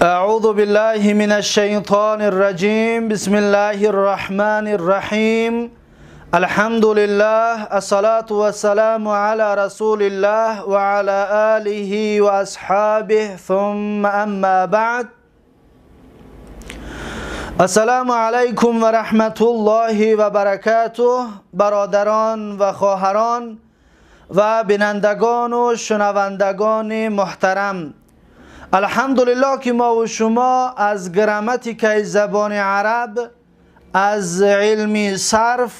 أعوذ بالله من الشيطان الرجيم. بسم الله الرحمن الرحيم. الحمد لله، الصلاة والسلام على رسول الله وعلى آله وأصحابه، ثم أما بعد. السلام علیکم و رحمت الله و برکاته. برادران و خواهران و بینندگان و شنوندگان محترم، الحمدلله که ما و شما از گراماتیکای زبان عرب، از علم صرف،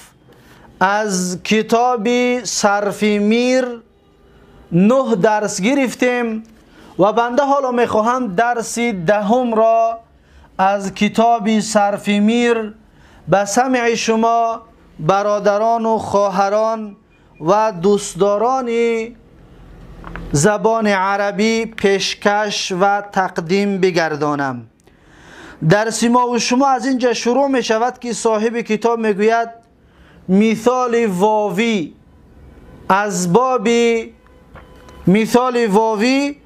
از کتاب صرف میر 9 درس گرفتیم و بنده حالا میخواهم درس دهم را از کتاب صرف میر به سمع شما برادران و خواهران و دوستداران زبان عربی پیشکش و تقدیم بگردانم. درس ما و شما از اینجا شروع می شود که صاحب کتاب میگوید مثال واوی از باب مثال واوی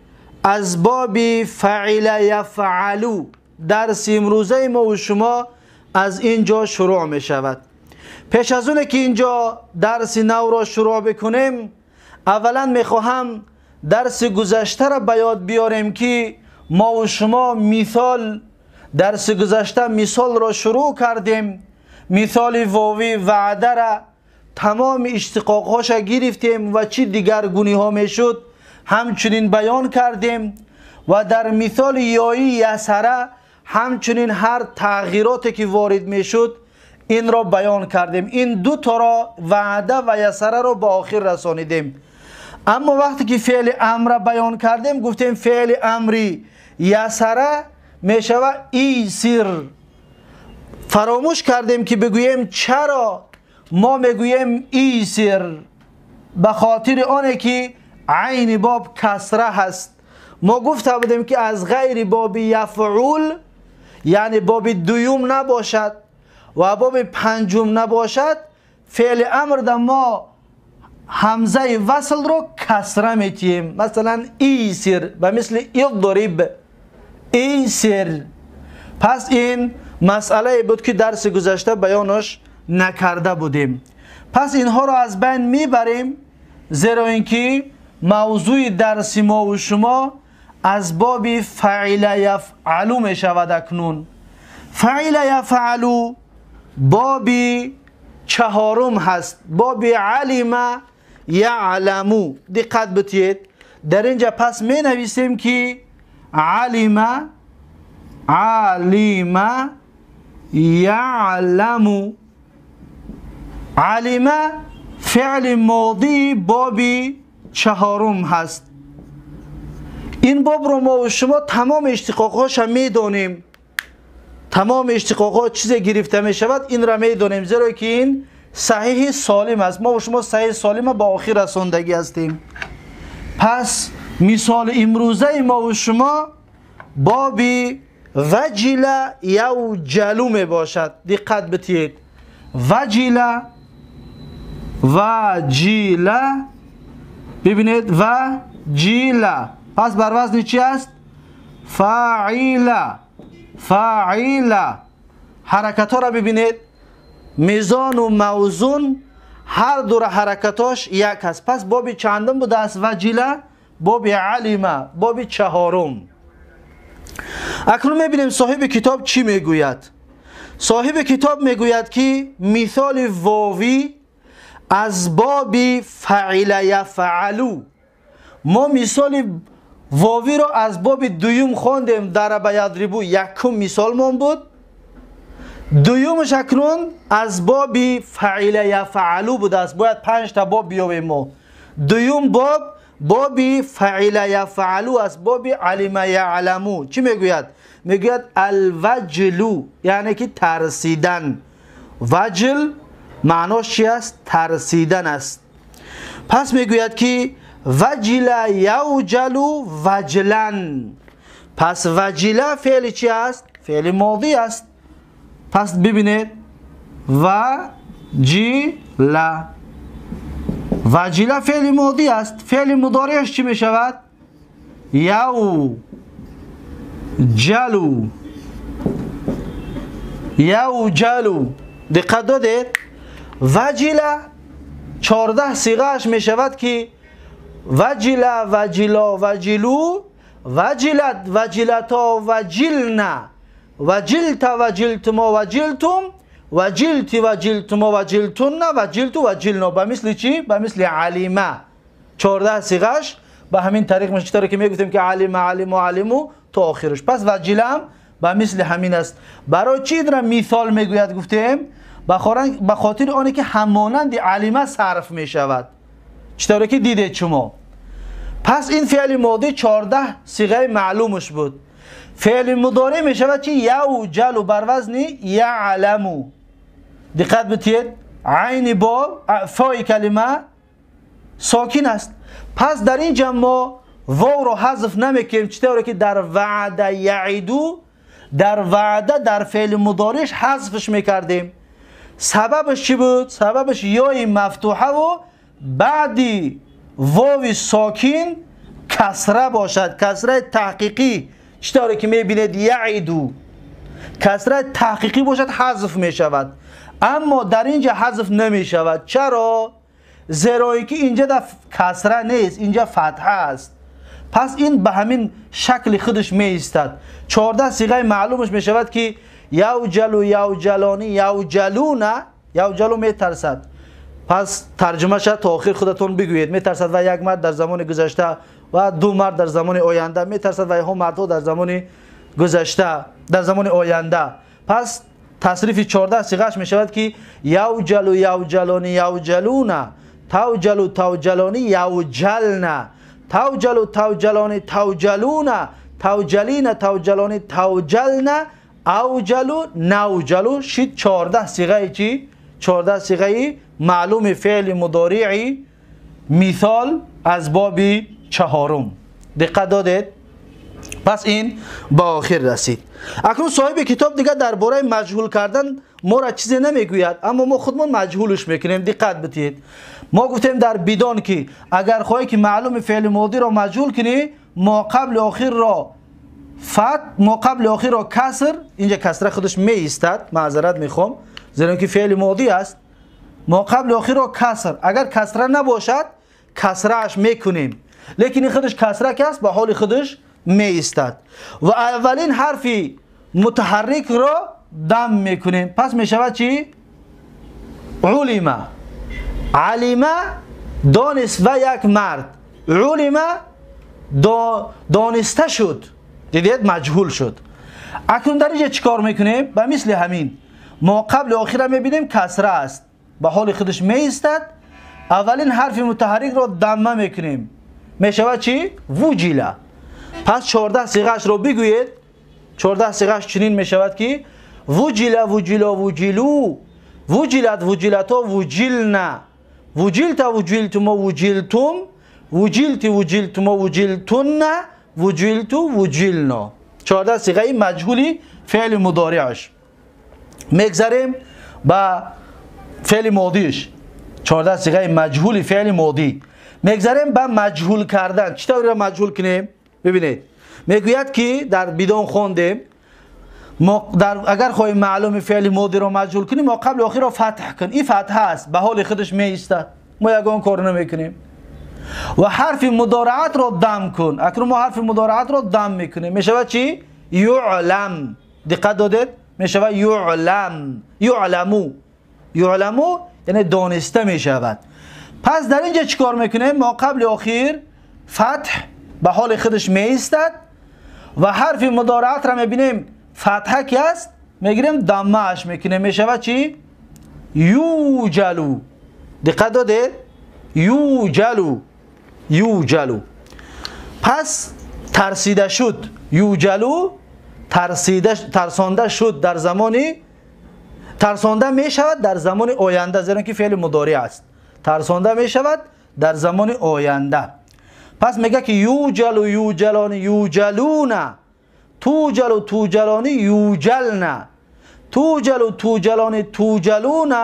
از باب فعل یفعلو. درس امروزه ما و شما از اینجا شروع می شود. پیش از اون که اینجا درس نو را شروع بکنیم، اولا میخواهم درس گذشته را به یاد بیاریم که ما و شما مثال درس گذشته مثال را شروع کردیم. مثال واوی وعده را تمام اشتقاقهاش گرفتیم و چی دیگرگونی ها میشد همچنین بیان کردیم و در مثال یایی یسره همچنین هر تغییراتی که وارد میشد این را بیان کردیم. این دو تا را وعده و یسره را به آخر رسانیدیم. اما وقتی که فعل امر بیان کردیم گفتیم فعل امری یسره میشود ایسر. فراموش کردیم که بگوییم چرا ما میگوییم ایسر، به خاطر آنه که عین باب کسره هست. ما گفته بودیم که از غیر باب یفعول، یعنی باب دوم نباشد و باب پنجم نباشد، فعل امر در ما همزه وصل رو کسره میتیم. مثلا ایسر و مثل اضرب ایسر. پس این مسئله بود که درس گذشته بیانش نکرده بودیم. پس اینها رو از بین میبریم، زیرا اینکه موضوع درس ما و شما از باب فعل یفعلو می شود. اکنون فعل یفعلو باب چهارم هست، باب علم یعلمو. دقت بتید در اینجا پس می نویسیم که علم، علم یعلمو. علم فعل ماضی باب چهارم هست. این باب رو ما و شما تمام اشتقاقهاش هم میدانیم، تمام اشتقاقها چیزی گرفته می شود این را میدانیم، زیرا که این صحیح سالم است. ما و شما صحیح سالم با آخر رساندگی هستیم. پس مثال امروزه ما و شما باب وجل یوجلو می باشد. دقت بتید، وجل، وجل، ببینید وجل، پس بر وزن چی است؟ فاعل، فاعل. حرکت ها را ببینید، میزان و موزون هر دو را حرکتاش یک است. پس باب چندم بوده است وجل؟ باب علم، باب چهارم. اکنون میبینیم صاحب کتاب چی میگوید. صاحب کتاب میگوید که مثال واوی از باب فعل یفعلو. ما مثال واوی را از باب دوم خواندیم، ضرب یضربو یکم مثال من بود. دومش اکنون از باب فعل یفعلو بوده است. باید 5 تا باب بیاوریم ما. دوم باب باب فعل یفعلو است، باب علم یعلمو. چی میگوید؟ میگوید الوجلو، یعنی که ترسیدن. وجل معناش چی است؟ ترسیدن است. پس میگوید که وجل یوجلو وجلن. پس وجل فعل چی است؟ فعل ماضی است. پس ببینید وجل، وجل فعل ماضی است. فعل مضارعش چی می شود؟ یو ҷалу явҷалу. Диққат додед? Ваҷила 14 сиғааш мешавад ки ваҷила, ваҷило, ваҷилу, ваҷилат, ваҷилато, ваҷилна, ваҷилта, ваҷилтумо, ваҷилтум, ваҷилти, ваҷилтумо, ваҷилтунна, ваҷилту, ваҷилно. Ба мисли чӣ? Ба мисли алима. 14 сиғааш ба ҳамин тариқ мешавад, чӣ тавре ки мегуфтем ки алима, алиму, алиму то охираш. Пас ваҷилам ба мисли ҳамин аст. Барои чӣ инро мисол мегӯяд гуфтем? Ба хотири оне ки ҳамонанди алима сарф мешавад, чӣ тавре ки дидед шумо. Пас ин феъли модӣ 14 сиғаи маълумаш буд. Феъли мудореъ мешавад чи? Явҷалу бар вазни яъламу. Диққат битиед, айни бо фои калима сокин аст. Пас дар ин ҷа мо вовро ҳазф намекунем, чӣ тавре ки дар ваъда яъиду, дар ваъда дар феъли мудореъш ҳазфш мекардем. Сабабаш чӣ буд? Сабабаш ёи мафтуҳаву баъди вови сокин касра бошад, касраи таҳқиқӣ. Чӣ тавре ки мебинед яъиду касраи таҳқиқӣ бошад, ҳазф мешавад. Аммо дар ин ҷа ҳазф намешавад. Чаро? Зеро ин ки инҷа да касра нест, инҷа фатҳа аст. Пас ин ба ҳамин шакли худаш меистад. 14 сиғаи маълумаш мешавад ки явҷалу, явҷалони, явҷалуна. Явҷалу метарсад. Пас тарҷумаша то охир худатон бигӯед. Метарсад ва як мард дар замони гузашта ва ду мард дар замони оянда метарсад ва инҳо мардҳо дар замони гузашта, дар замони оянда. Пас тасрифи 14 сиғааш мешавад ки явҷалу, явҷалони, явҷалуна, тавҷалу, тавҷалони, явҷална, тавҷалу, тавҷалони, тавҷалуна, тавҷалина, тавҷалони, тавҷална, авҷалу, навҷалу. Шид 14 сиғаи чӣ? 14 сиғаи маълуми феъли мудориъи мисол аз боби чаҳорум. Диққат додед? Пас ин ба охир расид. Акнун соҳиби китоб дигар дар бораи маҷҳул кардан моро чизе намегӯяд, аммо мо худмон маҷҳулш мекунем. Диққат битиҳед. Мо гуфтем дар бидон ки агар хоҳӣ ки маълуми феъли модиро маҷҳул кунӣ, мо қабли охирро фат, мо қабли охирро каср, инҷа касра худаш меистад, маъзарат мехоҳам, зеро ки феъли модӣ аст. Мо қабли охирро каср, агар касра набошад касрааш мекунем, лекин ин худаш касра ки аст ба ҳоли худаш меистад ва аввалин ҳарфи мутаҳаррикро дам мекунем. Пас мешавад чӣ? Улима. Алима донист ва як мард, улима дониста шуд. Дидед, маҷҳул шуд. Акнун дар инҷа чӣ кор мекунем? Ба мисли ҳамин мо қабли охира мебинем касра аст, ба ҳоли худаш меистад. Аввалин ҳарфи мутаҳаррикро дамма мекунем, мешавад чӣ? Вуҷила. Пас 14 сиғаашро бигӯед. 14 сиғааш чунин мешавад ки вуҷила, вуҷило, вуҷилу, вуҷилат, вуҷилато, вуҷилна, вуҷилта, вуҷилтумо, вуҷилтум, вуҷилти, вуҷилтумо, вуҷилтунна, вуҷилту, вуҷилно. 14 сиғаи маҷҳули феъли мудориъаш. Мегзарем ба феъли модиш. 14 сиғаи маҷҳули феъли модӣ. Мегзарем ба маҷҳул кардан. Чӣ тавр маҷҳул кунем? Бибинед, мегӯяд ки дар бидон хондем, агар хоҳем маълуми феъли модиро маҷҳул кунем, мо қабли охирро фатҳ кун. Ин фатҳа аст, ба ҳоли худаш меистад, мо ягон кор намекунем. Ва ҳарфи мудораатро дам кун. Акнун мо ҳарфи мудораатро дам мекунем, мешавад чӣ? Юълам. Диққат додед? Мешавад юълам, юъламу. Юъламу яъне дониста мешавад. Пас дар инҷа чӣ кор мекунем? Мо қабли охир фатҳ ба ҳоли худаш меистад ва ҳарфи мудораатро мебинем фатҳа ки аст, мегирем даммааш мекунем, мешавад чӣ? Юҷалу. Диққат додед? Юҷалу, юҷалу. Пас тарсида шуд. Юҷалу тарсонда шуд дар замони, тарсонда мешавад дар замони оянда, зеро ки феъли мудориъ аст. Тарсонда мешавад дар замони оянда. Пас мегӯяд ки юҷалу, юҷалони, юҷалуна, туҷалу, туҷалони, юҷална, туҷалу, туҷалони, туҷалуна,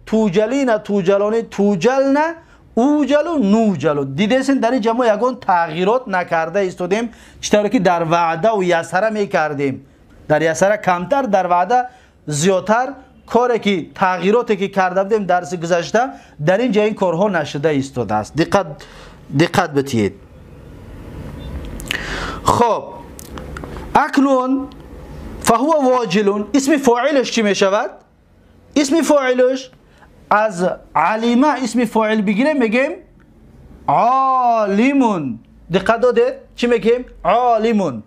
туҷалина, туҷалони, туҷална, اوجلو نوجلو. دیدسین در اینجا ما یگان تغییرات نکرده ایستادیم، چطوری که در وعده و یسره میکردیم. در یسره کمتر، در وعده زیادتر. کاری که تغییراتی که کرده بودیم درس گذشته، در اینجا این کارها نشده ایستاده است. دقت بتید. خب اکنون فهو واجلون، اسم فاعلش چی میشود؟ اسم فاعلش از علیمه اسم فاعل بگیریم میگیم عالمون. دقت دادید چی میگیم؟ عالمون.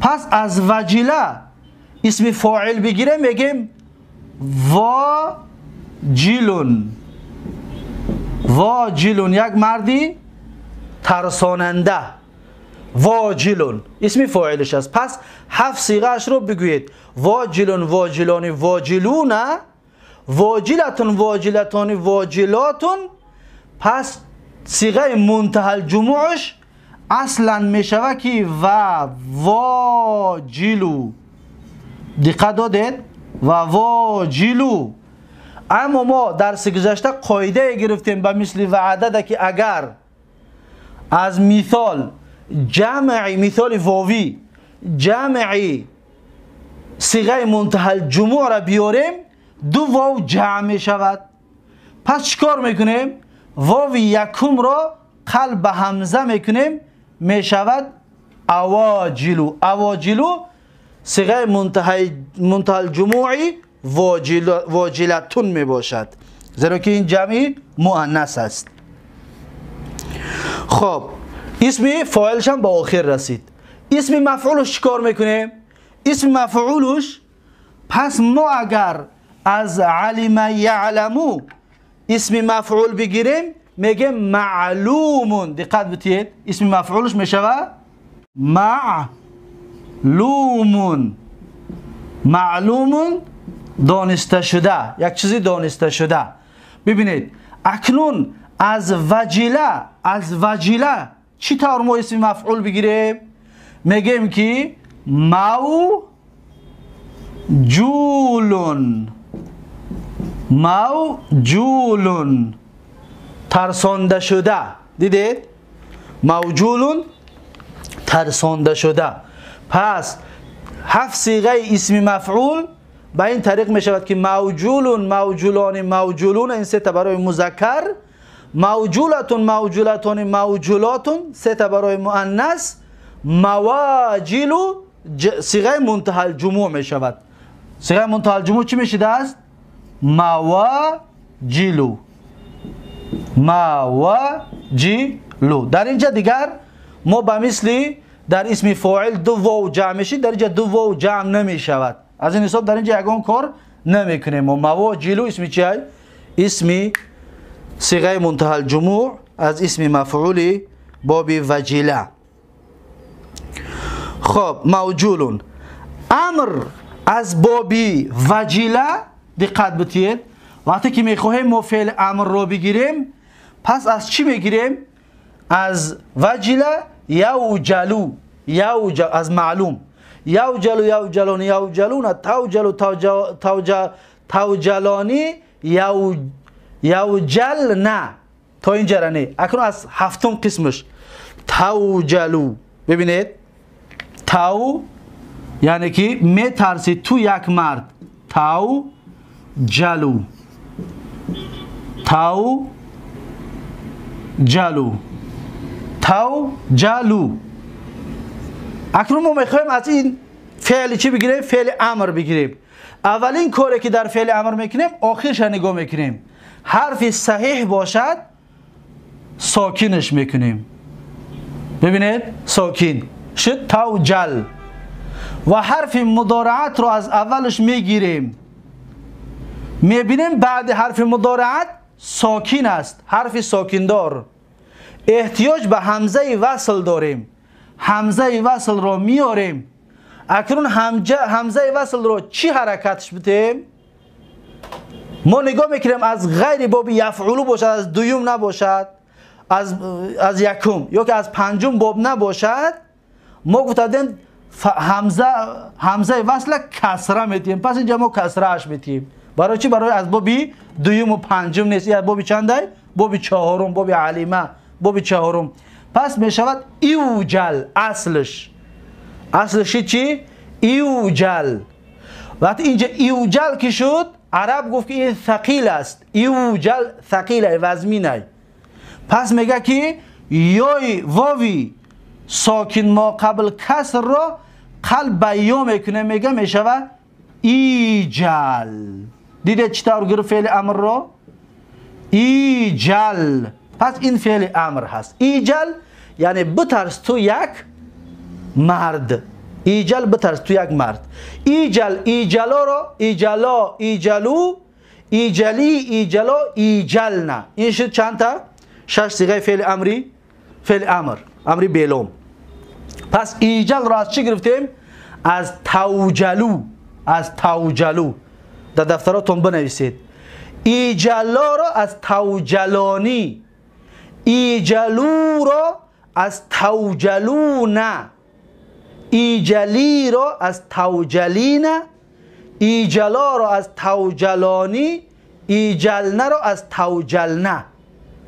پس از وجله اسم فاعل بگیریم میگیم واجلون. واجلون یک مردی ترساننده، واجلون اسم فاعلش است. پس هفت صیغه اش رو بگویید: واجلون، واجلان، واجلون، واجلتون، واجلتان، واجلاتون. پس صیغه منتهی الجموعش اصلا میشود که و واجلو. دقت دادید؟ و واجلو. اما ما درس گذشته قاعده گرفتیم به مثل وعده که اگر از مثال جمعی، مثال واوی جمعی صیغه منتهی الجموع را بیاریم، دو واو جمع می شود. پس چیکار میکنیم؟ واو یکم را قلب به همزه میکنیم، می شود اواجلو. اواجلو صیغه منتهی الجموعی واجلتون می باشد، زیرا که این جمعی مؤنث است. خب اسم فاعلش هم به آخر رسید. اسم مفعولش چیکار میکنیم؟ اسم مفعولش، پس ما اگر از علم یعلمو اسم مفعول بگیریم میگه معلومون. دقت بتید، اسم مفعولش میشود معلومون. معلومون دانسته شده، یک چیزی دانسته شده. ببینید اکنون از وجله، از وجله چی طور ما اسم مفعول بگیریم؟ میگیم که موجولون. موجولون ترسانده شده. دیدید؟ موجولون ترسانده شده. پس هفت صیغه اسم مفعول به این طریق می شود که موجولون، موجولان، موجولون، این سه تا برای مذکر، موجولتون، موجولتون، موجولاتون، سه تا برای مؤنث، مواجلو صیغه منتهی الجموع می شود. صیغه منتهی الجموع چی میشده است؟ مواجلو. مواجلو. در اینجا دیگر ما به مثل در اسم فاعل دو واو جمع میشه، در اینجا دو واو جمع نمی شود. از این حساب در اینجا یگان کار نمیکنیم. و مواجلو اسم چیه؟ اسم صیغه منتهی الجموع از اسم مفعول باب وجله. خب موجولون. امر از باب وجله دقت بتید، وقتی که میخواهیم ما فعل امر رو بگیریم، پس از چی میگیریم؟ از وجله یوجلو، یوجل از معلوم، یوجلو، یوجلون، یوجلون، توجلو، توجلانی، یوجل نه تا اینجا را نه. اکنون از هفتم قسمش توجلو. ببینید تو یعنی که میترسی تو یک مرد، تو جلو، تو جلو، تو جلو. اکنون ما میخوایم از این فعل چی بگیریم؟ فعل امر بگیریم. اولین کاری که در فعل امر میکنیم آخرش نگاه میکنیم، حرف صحیح باشد ساکینش میکنیم. ببینید ساکین شد توجل، و حرف مضارعت رو از اولش میگیریم، میبینیم بعد حرف مضارعت ساکین است، حرف ساکیندار، احتیاج به همزه وصل داریم، همزه وصل رو میاریم. اکنون همزه وصل رو چی حرکتش بدیم؟ ما نگاه میکنیم از غیر باب یفعلو باشد، از دویم نباشد، از یکم یا که از پنجم باب نباشد، ما گفتیم همزه وصل کسره میتیم. پس اینجا ما کسره اش میتیم. برای چی؟ برای از بابی دویم و پنجم نیست، از بابی چنده؟ боби чаҳорум, боби алима, боби чаҳорум. Пас мешавад ивҷал аслш. Аслш чӣ? Ивҷал. Вақти инҷа ивҷал ки шуд, араб гуфт ки ин ثقیل аст. Ивҷал ثقیل вазминай. Пас мега ки ёи вови сокин мо қабл каср ро қалб ба ё мекунем, мега мешавад иҷал. Диде чӣ тавр гирифт феъли амр ро? Иҷал. Пас ин феъли амр ҳаст. Иҷал яъне битарс ту як мард. Иҷал битарс ту як мард. Иҷал иҷалоро, иҷало, иҷалу, иҷали, иҷало, иҷална. Ин шуд чандта? 6 сиғаи феъли амри, феъли амр, амри белом. Пас иҷалро аз чӣ гирифтем? Аз тавҷалу, аз тавҷалу. Дар дафтаротон бинависед. Иҷалоро аз тавҷалонӣ, иҷалуро аз тавҷалуна, иҷалиро аз тавҷалина, иҷалоро аз тавҷалонӣ, иҷалнаро аз тавҷална.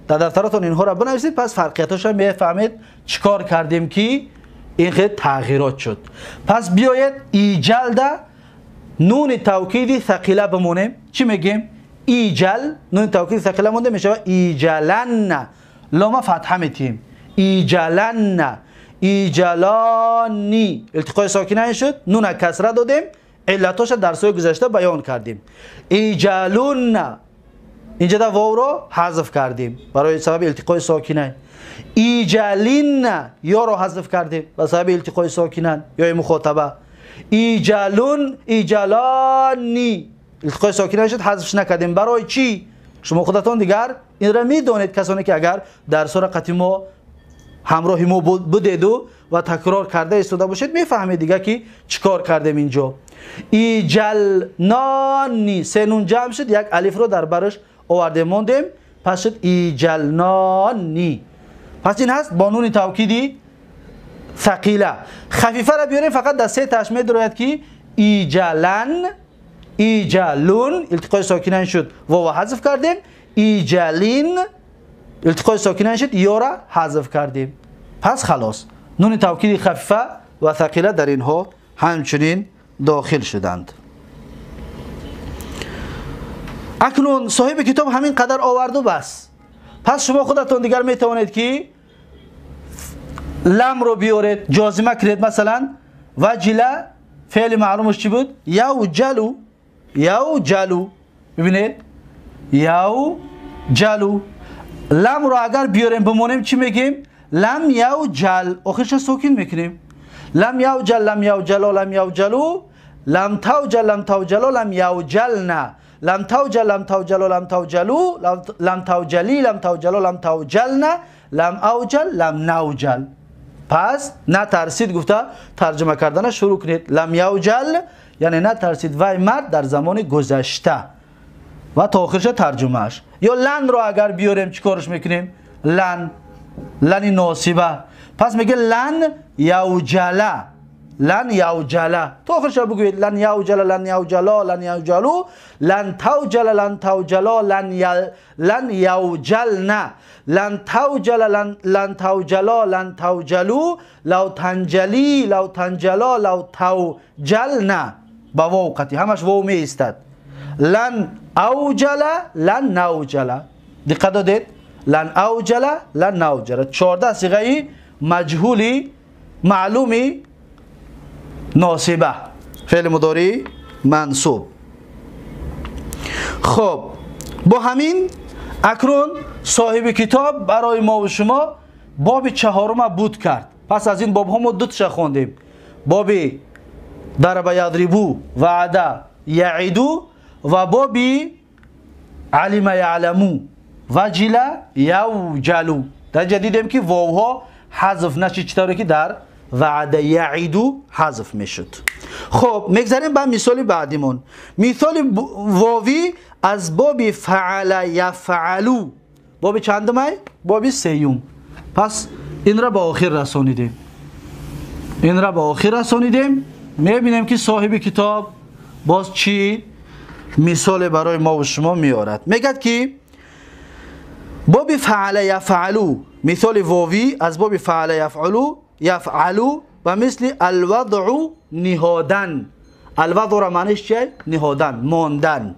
Дар дафтаратон инҳоро бинависед, пас фарқияташро мефаҳмед чӣ кор кардем ки ин хел тағйирот шуд. Пас биёед иҷалда нуни тавкиди ثقیله бимонем. Чӣ мегем? Иҷал, нуни тавкиди ثقیله монда мешавад иҷаланна. Лома фатҳа метиҳем. Иҷаланна, иҷалони. Илтиқои сокина шуд, нуна касра додем, иллатоша дар дарсҳои гузашта баён кардем. Иҷалунна, инҷа да вовро ҳазф кардем барои сабаби илтиқои сокина. Иҷалинна, ёро ҳазф кардем ба сабаби илтиқои сокина ёи мухотаба. Иҷалун, иҷалони, илтиқои сокина шуд, ҳазфш накардем. Барои чӣ? Шумо худатон дигар инро медонед, касоне ки агар дарсҳоро қатъи мо ҳамроҳи мо будеду ва такрор карда истода бошед, мефаҳмед дигар ки чӣ кор кардем инҷо. Иҷалнони, се нун ҷамъ шуд, як алифро дар бараш овардем мондем, пас шуд иҷалнони. Пас ин ҳаст бо нуни тавкиди ثقیله. خفیفه را بیاریم فقط در سه تاش میدروید که ایجالن، ایجالون، التقای ساکنین شد واو حذف کردیم. ایجالین، التقای ساکنین شد یا را حذف کردیم. پس خلاص نون توکید خفیفه و ثقیله در اینها همچنین داخل شدند. اکنون صاحب کتاب همین قدر آورد و بس. پس شما خودتون دیگر میتوانید که لم رو بیارید، جازمه کنید. مثلا وجله فعل معلومش چی بود؟ یوجلو، یوجلو. ببینید یوجلو. لم رو اگر بیاریم بمونیم چی میگیم؟ لم یوجل، آخرش ساکن میکنیم. لم یوجل، لم یوجلو، لم یوجلو، لم توجل، لم توجلو، لم یوجلنا، لم توجل، لم توجلو، لم توجلو، لم توجلی، لم توجلو، لم توجلنا، لم اوجل، لم نوجل. پس نترسید گفته ترجمه کردن شروع کنید. لم یوجل یعنی نترسید وای مرد در زمان گذشته و تا آخرش ترجمهش. یا لن رو اگر بیاریم چیکارش میکنیم؟ لن، لن ناصبه. پس میگه لن یوجله، لن یوجله. تا آخرش بگویید لن یوجله، لن یوجلا، لن یوجلو، لن توجل، لن توجلا، لن یوجلنا، لن توجل، لن توجلا، لن توجلو، لو تنجلی، لو تنجلا، لو توجلنا. با واو قطعی همش واو می ایستد. لن اوجله، لن نوجله. دقت دادید؟ لن اوجله، لن نوجله. 14 صیغه مجهولی معلومی ناصبه، فعل مضارع منصوب. خب با همین اکنون صاحب کتاب برای ما و شما باب چهارم بود کرد. پس از این باب ها ما دو تا خواندیم: باب ضرب یضربو، وعده یعدو، و باب علم یعلمو، وجل یوجلو. در اینجا دیدیم که واوها حذف نشد، چطوری که در وعده یعیدو حذف میشد. خب میگذریم به مثال بعدیمون. مثال واوی از باب فعل یفعلو، باب چندمه؟ باب سیوم. پس این را به آخر رسانیدیم، این را به آخر رسانیدیم. میبینیم که صاحب کتاب باز چی مثال برای ما و شما میارد. میگد که боби фаъла яфъалу, мисоли вови аз боби фаъла яфъалу, яфъалу ва мисли алвадъу ниҳодан. Алвадъу ра маъниш чист? Ниҳодан, мондан.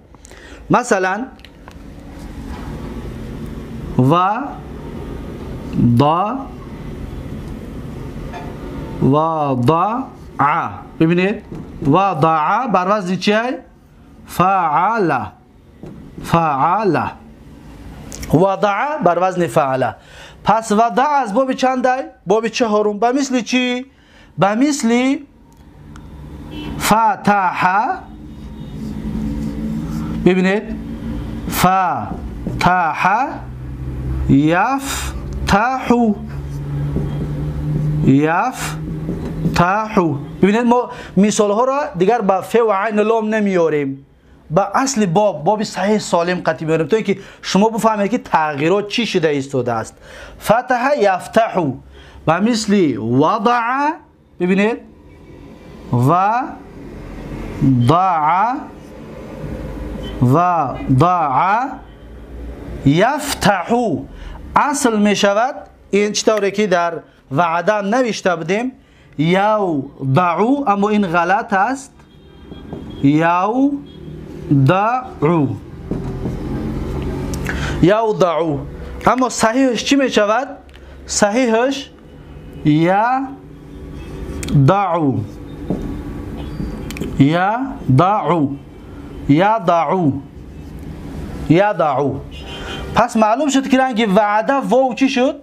Масалан ва да вадаъ. Бибинед, вадаъ бар вазни чист? Фаъала, фаъала. Вадаъ бар вазни фаъала. Пас вадаъ аз боби чандай? Боби чаҳорум. Ба мисли чӣ? Ба мисли фатаҳа. Бибинед, фатаҳа яфтаҳу, яфтаҳу. Бибинед, мо мисолҳоро дигар ба фе ва айн лом намеорем, ба асли боб, боби саҳеҳ солим қатъи меорем, то инки шумо бифаҳмед ки тағйирот чӣ шуда истодааст. Фатаҳа яфтаҳу ба мисли вадаъа. Бибинед, вадаъа, вадаъа яфтаҳу. Асл мешавад ин чӣ тавре ки дар ваъда навишта будем явдаъу, аммо ин ғалат аст. Явдаъу, явдаъу. Аммо саҳиҳаш чӣ мешавад? Саҳиҳаш ядаъу, ядаъу, ядаъу, ядаъу. Пас маълум шуд ки ранги ваъда вов чӣ шуд?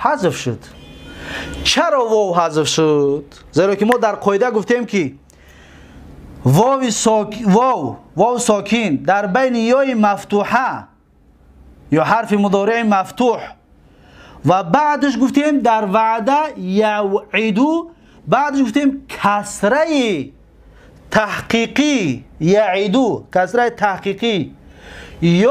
Ҳазф шуд. Чаро вов ҳазф шуд? Зеро ки мо дар қоида гуфтем ки вов сокин дар байни ёи мафтуҳа ё ҳарфи мудориъи мафтуҳ ва баъдаш гуфтем дар ваъда явъиду, баъдаш гуфтем касраи таҳқиқӣ яъиду, касраи таҳқиқӣ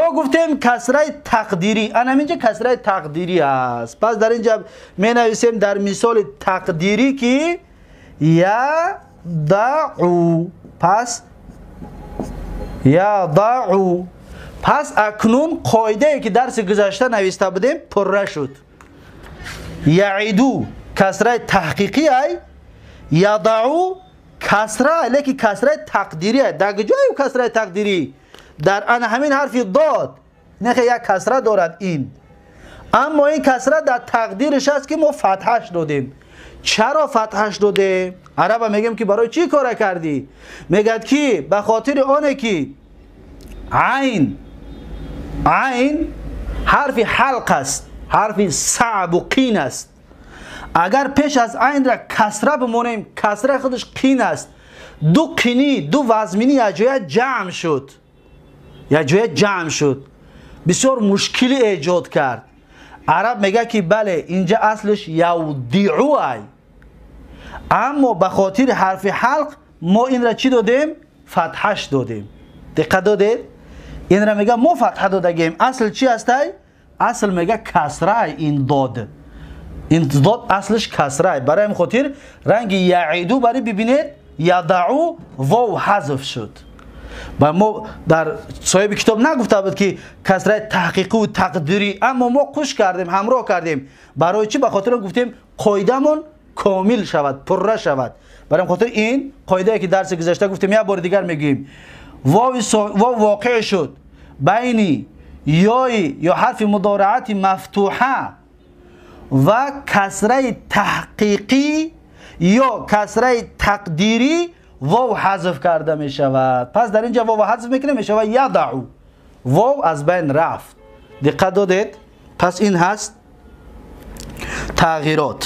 ё гуфтем касраи тақдирӣ. Ана ҳаминҷа касраи тақдирӣ аст. Пас дар инҷа менависем дар мисоли тақдирӣ ки ядаъу. Пас ядаъу. Пас акнун қоидае ки дарси гузашта нависта будем пурра шуд. Яъиду касраи таҳқиқӣ ай, ядаъу касра, лекин касраи тақдирӣ ай. Дар куҷое касраи тақдирӣ? Дар ана ҳамин ҳарфи дод нехе як касра дорад ин, аммо ин касра дар тақдириш аст ки мо фатҳаш додем. Чаро фатҳаш додем? Араба мегӯем ки барои чӣ кора кардӣ? Мегӯяд ки ба хотири оне ки айн, айн ҳарфи ҳалқ аст, ҳарфи саъбу қин аст. Агар пеш аз айнра касра бимонем, касра худаш қин аст. Ду қинӣ, ду вазминӣ як ҷоя ҷамъ шуд, як ҷоя ҷамъ шуд, бисёр мушкилӣ эҷод кард. Араб мегӯяд ки бале, инҷа аслиш явдиъу ай, аммо ба хотири ҳарфи ҳалқ мо инра чӣ додем? Фатҳаш додем. Диққат додед? Инра мега мо фатҳа додагем. Асл чӣ астай? Асл мега касрай ин дод. Ин дод аслиш касрай. Барои ҳамин хотир ранги яъиду бари бибинед, ядаъу вов ҳазф шуд. Ба мо дар соҳиби китоб нагуфта буд ки касраи таҳқиқӣ тақдирӣ, аммо мо қуш кардем, ҳамроҳ кардем. Барои чӣ? Ба хотир он гуфтем қоидамон комил шавад, пурра шавад. Барои хотир ин қоидае ки дарси гузашта гуфтем, як бори дигар мегӯем. Вов воқеъ шуд байни ёи ё ҳарфи мудораати мафтуҳа ва касраи таҳқиқӣ ё касраи тақдирӣ вов ҳазф карда мешавад. Пас дар инҷа вов ҳазф мекунем, мешавад ядаъу. Вов аз байн рафт. Диққат додед? Пас ин ҳаст тағйирот.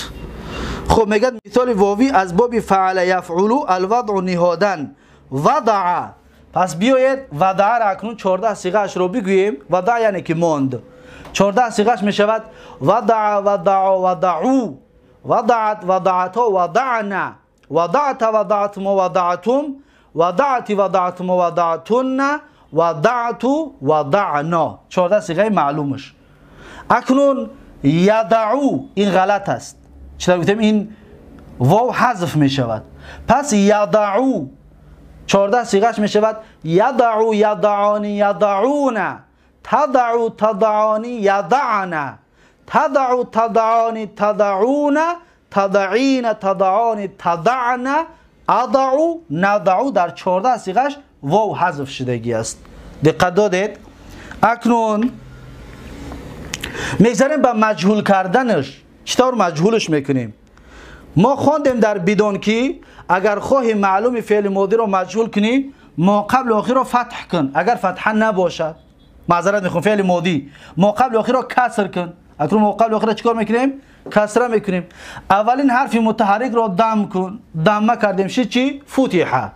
Хуб, мегӯяд мисоли вовӣ аз боби фаъла яфъулу алвадъу ниҳодан. Вадаъа. Пас биёед вадаъаро акнун 14 сиғаашро бигӯем. Вадаъ яъне ки монд. 14 сиғааш мешавад вадаъа, вадаъу, вадаъу, вадаат, вадаато, вадаъна, вадаъта, вадаътумо, вадаътум, вадаъти, вадаътумо, вадаътунна, вадаъту, вадаъно. 14 сиғаи маълумаш. Акнун ядаъу ин ғалат аст. Чӣ гуфтем? Ин вов ҳазф мешавад. Пас ядаъу 14 сиғааш мешавад ядаъу, ядаъони, ядаъуна, تضع تضعان یضعن، تضع تضعان تضعون، تضعین تضعان تضعن، اضع نضع. در 14 صیغه‌اش واو حذف شدگی است. دقت دادید؟ اکنون میگذاریم به مجهول کردنش. چطور مجهولش میکنیم؟ ما خواندیم در بدون که اگر خواهی معلوم فعل ماضی رو مجهول کنی، ما قبل آخر رو فتح کن. اگر فتحه نباشد، معذرت میخوام، فعل ماضی ما قبل آخر رو کسر کن. اکنون ما قبل آخر رو چیکار میکنیم؟ کسره میکنیم. اولین حرف متحرک رو دم کن. دمه کردیم شد چی؟ فتیحه.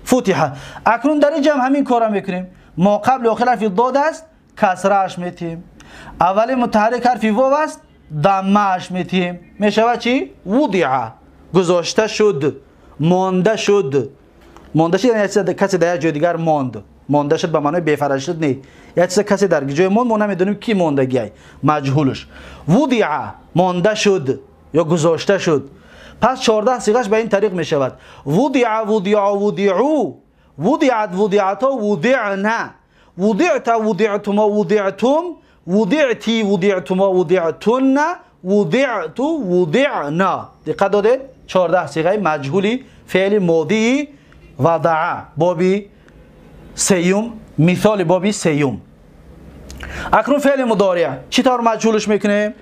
فتیحه. اکنون در اینجا هم همین کارو میکنیم. ما قبل آخر حرف ضاد است، کسرهش میتیم. اولین متحرک حرف واو است، دمهش میتیم. میشود چی؟ وضع، گذاشته شد، مانده شد. مانده شد یعنی کسی در جای دیگر ماند. مانده شد به معنای بی‌فرج شد نه، یک چیز کسی در جای ماند، ما نمیدونیم کی ماندگی، مجهولش. وضع مانده شد یا گذاشته شد. پس 14 صیغه‌اش به این طریق میشود: وضع وضع وضعوا، وضعت وضعتا وضعنا، وضعت وضعتما وضعتم، وضعتی وضعتما وضعتن، وضعت وضعنا. دقت داده؟ 14 صیغه مجهولی فعل ماضی وضع، بابی سیوم، مثال بابی سیوم. اکنون فعل مضارع چطور مجهولش میکنیم؟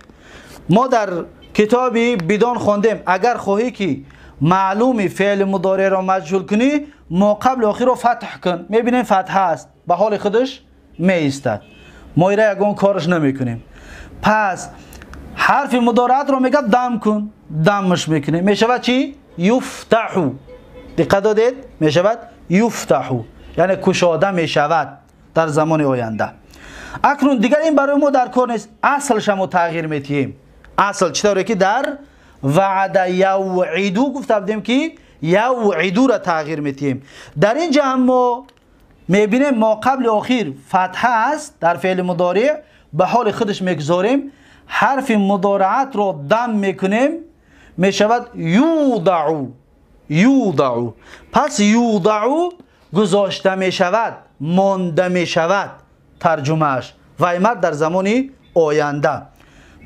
ما در کتابی بدان خواندیم اگر خواهی که معلومی فعل مضارع را مجهول کنی، ما قبل آخر را فتح کن. میبینیم فتحه است، به حال خودش میایستد، ما ایره یگان کارش نمیکنیم. پس حرف مضارعت رو میگه دم کن، دمش میکنیم، میشود چی؟ یفتح. دقت دادید؟ میشود یفتح، یعنی کشاده میشود در زمان آینده. اکنون دیگر این برای ما در کار نیست، اصلش ما تغییر میتیم. اصل چطوره که در وعد یوعدو گفته بودیم که یوعدو را تغییر میتیم. در اینجا هم ما میبینیم ما قبل آخر فتحه است در فعل مضارع، به حال خودش میگذاریم، حرف مضارعت رو دم میکنیم، میشود یوضع. یوضع. پس یوضع گذاشته میشود، مانده میشود ترجمهش و ایمد در زمان آینده.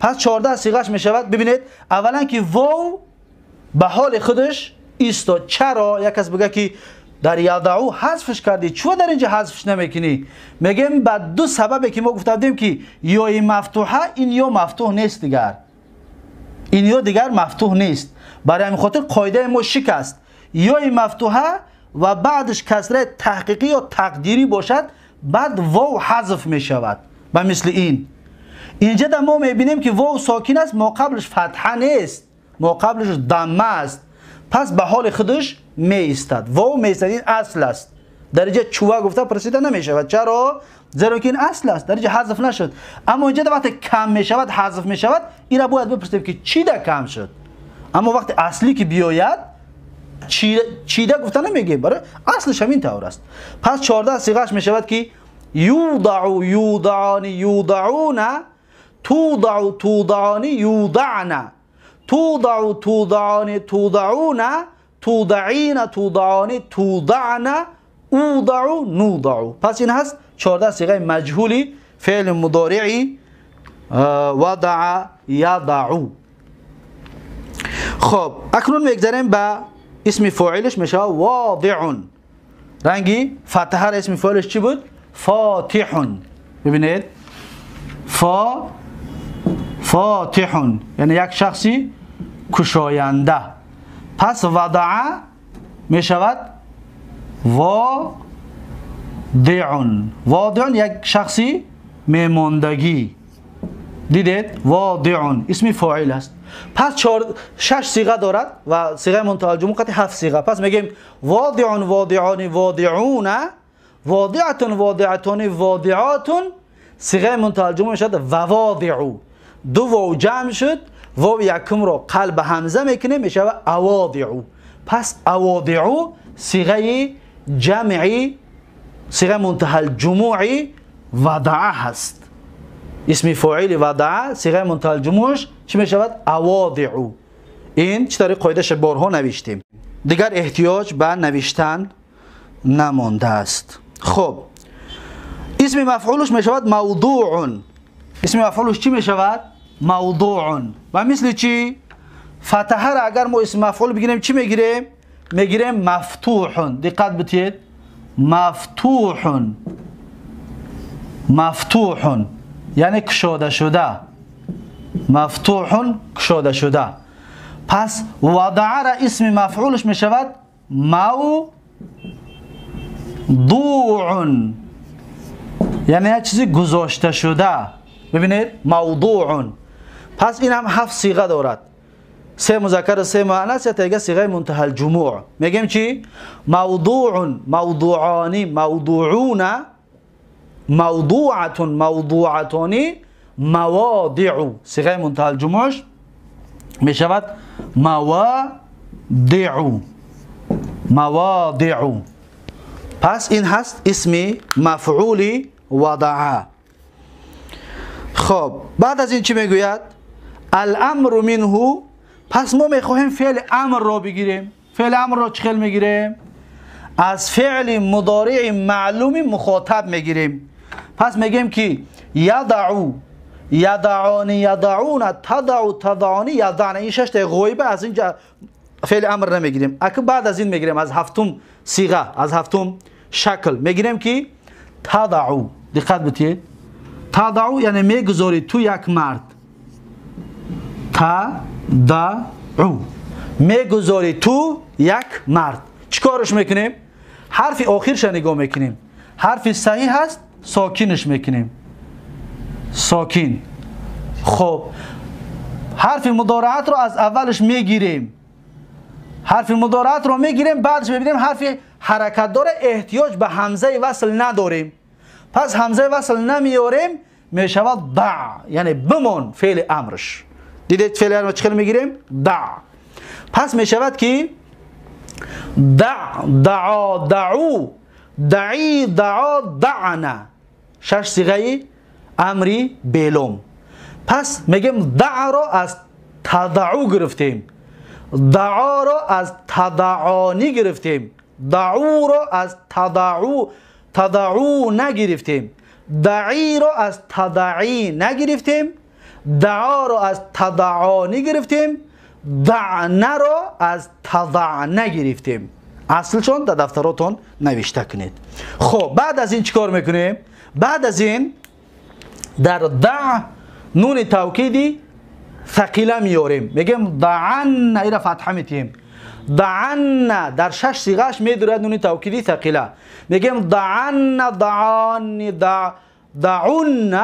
پس 14 صیغه‌اش میشود. ببینید اولا که واو به حال خودش ایستاد. چرا؟ یک کس بگه که در یدعو حذفش کردی، چرا در اینجا حذفش نمیکنی؟ میگیم به دو سببی که ما گفته بودیم که یا این مفتوحه، این یا مفتوح نیست دیگر، این یا دیگر مفتوح نیست. برای همین خاطر قاعده ما شکست، یا این مفتوحه و بعدش کسره تحقیقی یا تقدیری باشد، بعد واو حذف میشود. به مثل این اینجا در ما میبینیم که واو ساکن است، ما قبلش فتحه نیست، ما قبلش ضمه است، پس به حال خودش می ایستد، واو می ایستد. این اصل است. در اینجا چوه گفته پرسیده نمیشود. چرا؟ زیرا که این اصل است، در اینجا حذف نشد. اما اینجا وقتی کم میشود، حذف میشود، این را باید بپرسیم که چی در کم شد. اما وقتی اصلی که بیاید چیده گفته نمیگیم، برای اصلش همین طور است. پس 14 صیغه‌اش میشود که یوضع یوضعان یوضعون، توضع توضعان یوضعن، توضع توضعان توضعون، توضعین توضعان توضعن، اوضع نوضع. پس این هست 14 صیغه مجهولی فعل مضارعی وضع یضع. خب اکنون میگذریم به اسم فاعلش، میشه واضع. رنگی فتحه اسم فاعلش چی بود؟ فاتح. ببینید فاتح یعنی یک شخصی کشاینده. پس وضع میشود واضع. واضع یک شخصی میماندگی. دیدید؟ واضع اسم فاعل است. پس 6 صیغه دارد و صیغه منتهی الجموع قطعی 7 صیغه. پس میگیم واضع واضعان واضعون، واضعة واضعتان واضعات. صیغه منتهی الجموع میشد و واضع. دو واو جمع شد، واو یکم رو قلب همزه میکنه، میشه اواضع. پس اواضع صیغه جمعی، صیغه منتهی الجموع وضع هست. اسم فاعل وضع صیغه منتهی الجموعش چی میشود؟ اواضع. این چطوری قاعده‌اش بارها نوشتیم، دیگر احتیاج به نوشتن نمانده است. خب اسم مفعولش میشود موضوع. اسم مفعولش چی میشود؟ موضوع. و مثل چی؟ فتحه را اگر ما اسم مفعول بگیریم چی میگیریم؟ میگیریم مفتوح. دقت بتید، مفتوح، مفتوح یعنی کشاده شده، مفتوح کشاده شده. پس وضع را اسم مفعولش میشود موضوع، یعنی یک چیزی گذاشته شده. ببینید موضوع. پس این هم 7 صیغه دارد، 3 مذکر 3 مؤنث، یا دیگه صیغه منتهی الجموع. میگیم چی؟ موضوع، موضوعانی، موضوعون، موضوعة، موضوعتانی، مواضع. صیغه منتهی الجموعش میشود مواضع، مواضع. پس این هست اسم مفعول وضع. خب بعد از این چی میگوید؟ الامر منه. پس ما میخواهیم فعل امر را بگیریم. فعل امر را چخیل میگیریم؟ از فعل مضارع معلوم مخاطب میگیریم. پس میگیم که یضع، یضعانی، یضعون، تضع، تضعانی، یضعن. این 6 تا غیبه از اینجا فعل امر نمیگیریم. اگه بعد از این میگیریم، از هفتم صیغه، از هفتم شکل میگیریم که تضع. دقت بتید، تضع یعنی میگذاری تو یک مرد، تضع میگذاری تو یک مرد. چیکارش میکنیم؟ حرف آخرش نگاه میکنیم، حرف صحیح هست ساکینش میکنیم، ساکین. خب حرف مضارعت رو از اولش میگیریم، حرف مضارعت رو میگیریم، بعدش میبینیم حرف حرکت داره، احتیاج به همزه وصل نداریم. پس همزه وصل نمیاریم، میشود دع، یعنی بمان فعل امرش. دیدید فعل امر چخیل میگیریم؟ دع. پس میشود که دع، دعا، دعو، دعی، دعا، دعنا. 6 صیغه امری بیلوم. پس میگیم دع را از تدعو گرفتیم، دعا را از تدعانی گرفتیم، دعو را از تدعو تدعو نگرفتیم، دعی را از تدعی نگرفتیم، دعا را از تدعانی گرفتیم، دعنا را از تضع نگرفتیم. اصلشون در دفتراتون نوشته کنید. خب بعد از این چیکار میکنیم؟ بعد از این در دع نون توکیدی ثقیله میاریم، میگیم دعن، ایرا فتحه میتیم. دعن در 6 صیغهش میدورد نون توکیدی ثقیله. میگیم دعن، دعان، دعون.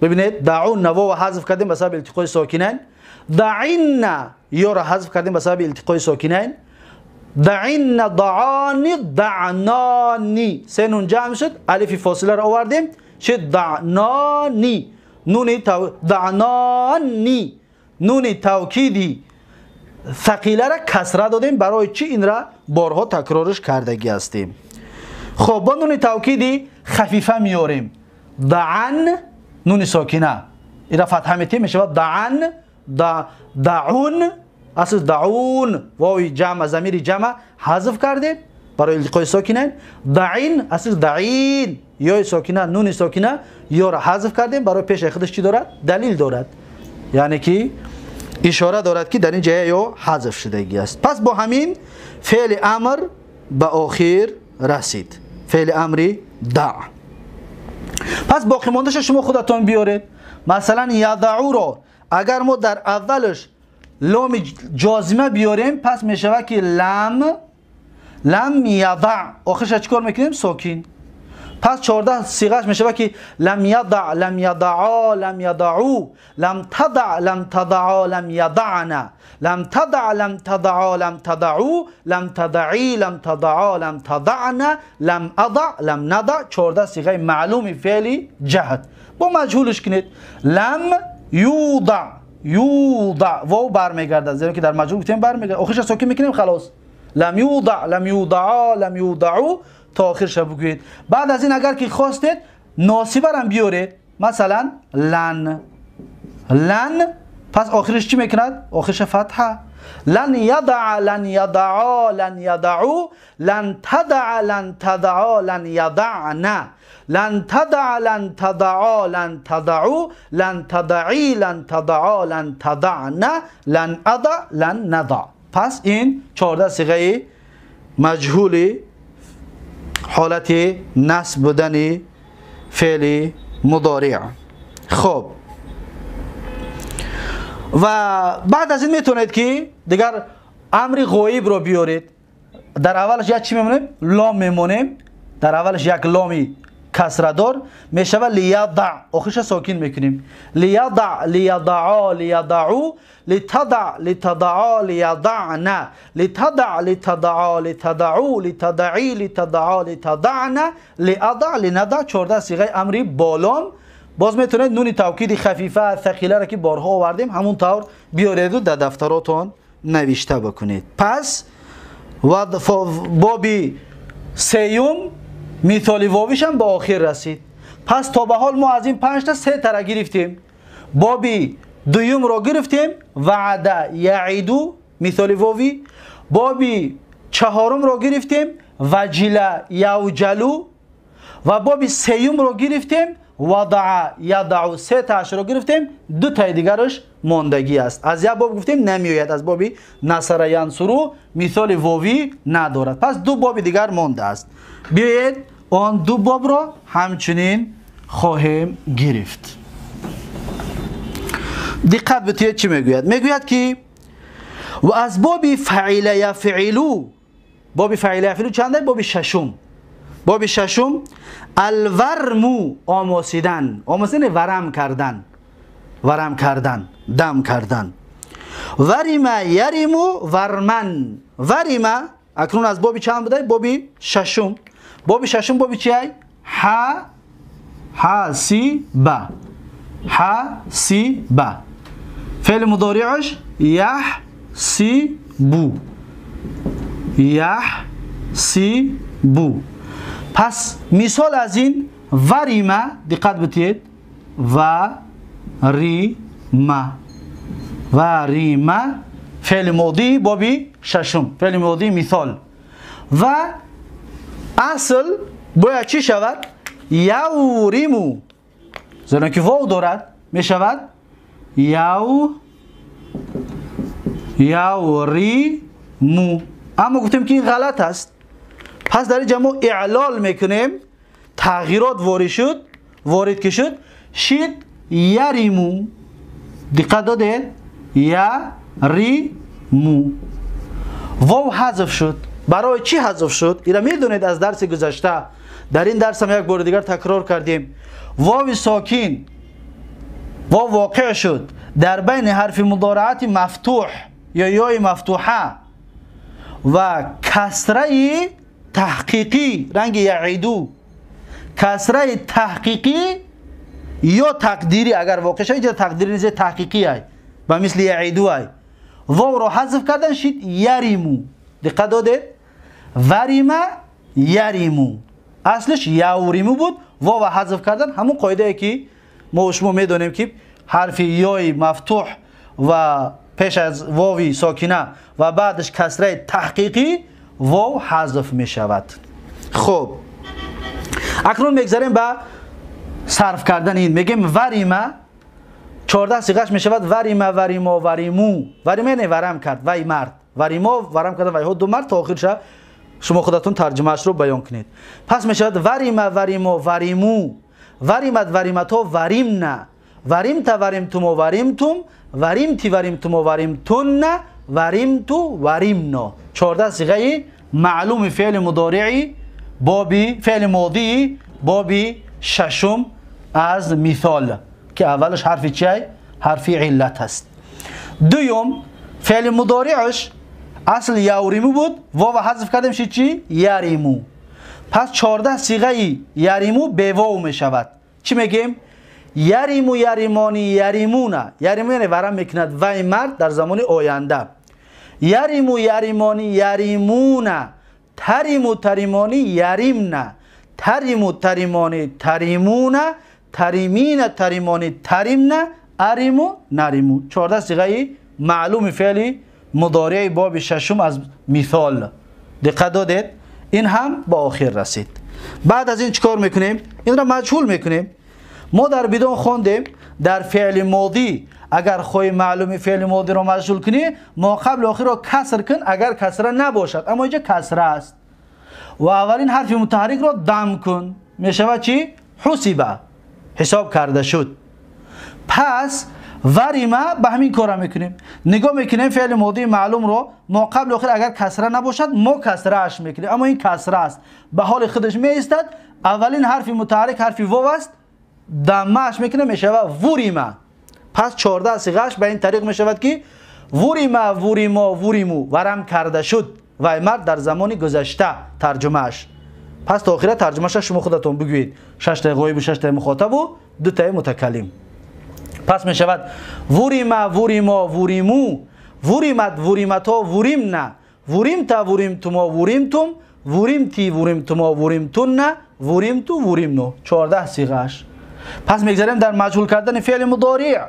ببینید دعون واو حذف کردیم به سبب التقای ساکنین، دعین یا را حذف کردیم به سبب التقای ساکنین، دعین، دعانی، دعنانی. سه نون جمع شد، الف فاصله را آوردیم شد دعنانی. نون دعنانی، نون توکیدی ثقیله را کسره دادیم. برای چی؟ این را بارها تکرارش کردگی هستیم. خب با نون توکیدی خفیفه میاریم، دعن، نون ساکنه این را فتحه میتیم، میشود دعن، دعون. اصل دعون واوی جمع ضمیر جمع حذف کردیم برای التقای ساکنین. دعین اصل دعین، یا ساکنه نون ساکنه یا را حذف کردیم برای پیش خودش چی دارد؟ دلیل دارد، یعنی که اشاره دارد که در این جای یا حذف شدگی است. پس با همین فعل امر به آخر رسید، فعل امری دع. پس باقی ماندهش شما خودتان بیارید. مثلا یدعو را اگر ما در اولش لام جازمه بیاریم، پس میشود که لم، لم یضع، آخرش چیکار میکنیم؟ ساکین. پس 14 صیغهش میشود که لم یضع، لم یضعا، لم یضعو، لم تضع، لم تضعا، لم یضعنا، لم تضع، لم تضعا، لم تضعو، لم تضعی، لم تضعا، لم تضعنا، لم اضع، لم نضع. 14 صیغه معلوم فعلی جهت. با مجهولش کنید، لم یوضع، یوضع، واو برمیگرده، زیرا که در مجهول گفتیم برمیگرده، آخرش ساکن میکنیم خلاص. لم یوضع، لم یوضعا، لم یوضعو تا آخرش بگویید. بعد از این اگر که خواستید ناصبه را بیارید، مثلا لن، لن، پس آخرش چی میکند؟ آخرش فتحه. لن يضع لن يضعا لن يضعوا لن تضع لن تضعا لن يضعن لن تضع لن تضعا لن تضعوا لن تضعي لن تضعا لن تضعن لن أضع لن نضع. پس این 14 صیغه مجهول حالت نصب بودن فعل مضارع. خب و بعد از این میتونید که دیگر امر غایب رو بیارید. در اولش یک چی میمونیم؟ لام میمونیم. در اولش یک لامی کسره دار میشود لیضع، آخرش ساکن میکنیم. لیضع لیضعا لیضعوا لتضع لتضعا لیضعن لتضع لتضعا لتضعوا لتضعی لتضعا لتضعن لأضع لنضع. 14 صیغه امری بالام. باز میتونید نون توکید خفیفه ثقیله را که بارها آوردیم همون طور بیارید و در دفتراتون نوشته بکنید. پس و بابی سیوم مثال واویش هم به آخر رسید. پس تا به حال ما از این 5 تا 3 تا را گرفتیم. بابی دوم را گرفتیم وعده یعیدو مثال واوی. بابی چهارم را گرفتیم وجله یوجلو و بابی سیوم را گرفتیم وضع یضع. 3 تاش رو گرفتیم، 2 تای دیگرش ماندگی است. از یک باب گفتیم نمیآید، از بابی نصر ینصرو مثال واوی ندارد. پس 2 باب دیگر مانده است. بیایید آن 2 باب را همچنین خواهیم گرفت. دقت بتید چی میگوید؟ میگوید که و از باب فعل یفعلو، باب فعل یفعلو چنده؟ باب ششم. باب ششم الورمو آماسیدن، آماسیدن ورم کردن، ورم کردن، دم کردن. ورم یریمو ورمن. ورم اکنون از بابی چند بوده؟ بابی ششم. بابی ششم بابی چیه؟ ح ح سی ب، ح سی ب. فعل مضارعش یح سی بو، یح سی بو. پس مثال از این وریمه، دقت بتید، و ریمه، وریمه فعل ماضی بابی ششم، فعل ماضی مثال. و اصل باید چی شود؟ یوریمو، زیرا که واو دارد می شود یو یوریمو. اما گفتیم که این غلط است. پس در اینجا ما اعلال میکنیم، تغییرات وارد شد، وارد که شد شید یریمو. دقت داده؟ یریمو. واو حذف شد. برای چی حذف شد؟ اینا میدونید از درس گذشته، در این درس هم یک بار دیگر تکرار کردیم. واو ساکین واو واقع شد در بین حرف مضارعت مفتوح یا یای مفتوحه و کسره تحقیقی رنگ یعیدو، کسره تحقیقی یا تقدیری اگر واقع شد، اینجا تقدیری نیست، تحقیقی ای و مثل یعیدو ای. واو رو حذف کردن شد یریمو. دقت داده؟ وریمه یریمو، اصلش یوریمو بود، واو حذف کردن. همون قاعده ای که ما شما میدونیم که حرف یای مفتوح و پیش از واوی ساکنه و بعدش کسره تحقیقی واو حذف می شود. خب اکنون میگذاریم به صرف کردن این. میگیم وریمه 14 صیغه‌اش می شود وریمه وریما وریمو. وریمه یعنی ورم کرد، وی مرد، وریما ورم کردن، وی ها دو مرد تا آخرش شما خودتون ترجمه‌اش رو بیان کنید. پس می شود وریمه وریما وریمو، وریمت وریمتا وریمنا، وریمت وریمتم وریمتم، وریمتی وریمتم وریمتن، وریمتو وریمنا. 14 صیغه معلوم فعل مضارعی بابی فعل ماضی بابی ششم از مثال که اولش حرف چیه؟ حرف علت است. دوم فعل مضارعش اصل یوریمو بود، واو حذف کردیم شد چی؟ یریمو. پس 14 صیغه یریمو به واو می شود. چی میگیم؟ یریمو یریمانی یریمونا. یریمو یعنی ورم میکند وی مرد در زمان آینده. یریمو یریمانی یریمونا، تریمو تریمانی یریمنا، تریمو تریمانی تریمونا، تریمین تریمانی تریمنا، اریمو نریمو. 14 صیغه معلوم فعل مضارع باب ششم از مثال. دقت دادید؟ این هم با آخر رسید. بعد از این چیکار میکنیم؟ این را مجهول میکنیم. ما در بدون خوندیم در فعل ماضی اگر خواهی معلومی فعل ماضی را مجهول کنی ما قبل آخر را کسر کن اگر کسره نباشد، اما اینجا کسره است و اولین حرف متحرک را دم کن، میشود چی؟ حسبه، حساب کرده شد. پس وریمه به همین کار میکنیم، نگاه میکنیم فعل ماضی معلوم رو ما قبل آخر اگر کسره نباشد ما کسره اش میکنیم، اما این کسره است، به حال خودش میایستد. اولین حرف متحرک حرف واو است، دمش میکنه میشود وریمه. پس 14 صیغه‌اش به این طریق میشود که وریمه، وریما، وریمو، ورم کرده شد و مرد در زمان گذشته ترجمهش. پس تا آخره ترجمهش شما خودتون بگویید، 6 تا غایب و 6 تا مخاطب و 2 تا متکلم. پس میشود وریمه، وریما، وریمو، وریمت، وریمتا، وریمنا، وریمتا، وریمتما، وریمتم، وریمتی، وریمتما، وریمتن، وریمتو، وریمنو، 14 صیغه‌اش. پس میگذاریم در مجهول کردن فعل مضارع.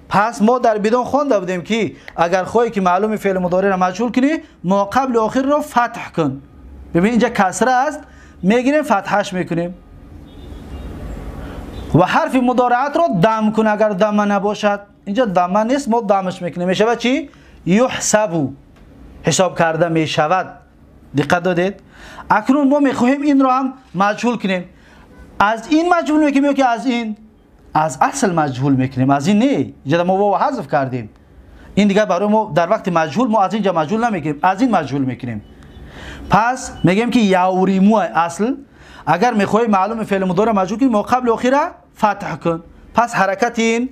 پس ما در بدون خوانده بودیم که اگر خواهی که معلوم فعل مضارع را مجهول کنی ما قبل آخر را فتح کن. ببین اینجا کسره است، میگیریم فتحش میکنیم و حرف مضارعت را دم کن اگر دمه نباشد. اینجا دمه نیست، ما دمش میکنیم، میشود چی؟ یحسبو، حساب کرده میشود. دقت دادید؟ اکنون ما میخواهیم این را هم مجهول کنیم. از این مجهول میکنیم یا که از این؟ از اصل مجهول میکنیم، از این نه. اینجا ما واو حذف کردیم، این دیگه برای ما در وقت مجهول ما از اینجا مجهول نمیکنیم، از این مجهول میکنیم. پس میگیم که یوریمو اصل، اگر میخوای معلوم فعل مضارع مجهول کنیم ما قبل اخیره فتح کن. پس حرکت این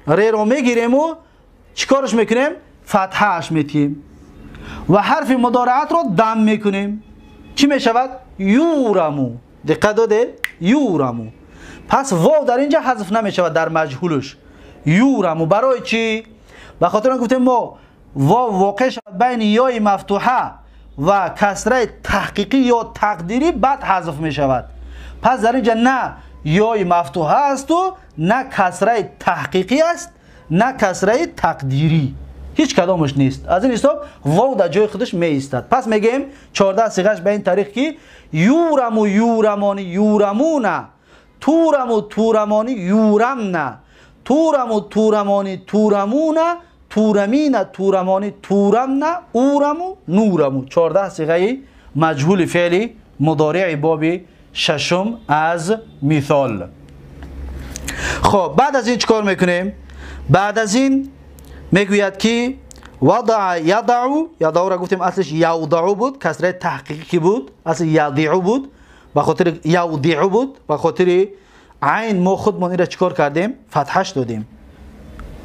ر رو میگیریم و چیکارش میکنیم؟ فتحش میتیم و حرف مضارعت رو دم میکنیم. چی میشود؟ یورمو. دقت داده؟ یورمو. پس واو در اینجا حذف نمیشود در مجهولش. یورمو برای چی؟ به خاطر آن گفتیم ما واو واقع شود بین یای مفتوحه و کسره تحقیقی یا تقدیری بعد حذف می شود. پس در اینجا نه یای مفتوحه است و نه کسره تحقیقی است نه کسره تقدیری، هیچ کدامش نیست. از این حساب واو در جای خودش می ایستد. پس میگیم 14 صیغه‌اش به این طریق که یورمو، یورمانی، یورمونه، تورمو، تورمانی، یورمنه، تورمو، تورمانی، تورمونه، تورمینه، تورمانی، تورمنه، اورمو، نورمو. 14 صیغه مجهول فعلی مضارع باب ششم از مثال. خب بعد از این چیکار میکنیم؟ بعد از این میگوید که وضع یضع، یضع را گفتیم اصلش یوضع بود، کسره تحقیقی بود، اصل یضع بود، به خاطر یوضع بود، به خاطر عین ما خودمون این را چیکار کردیم؟ فتحش دادیم.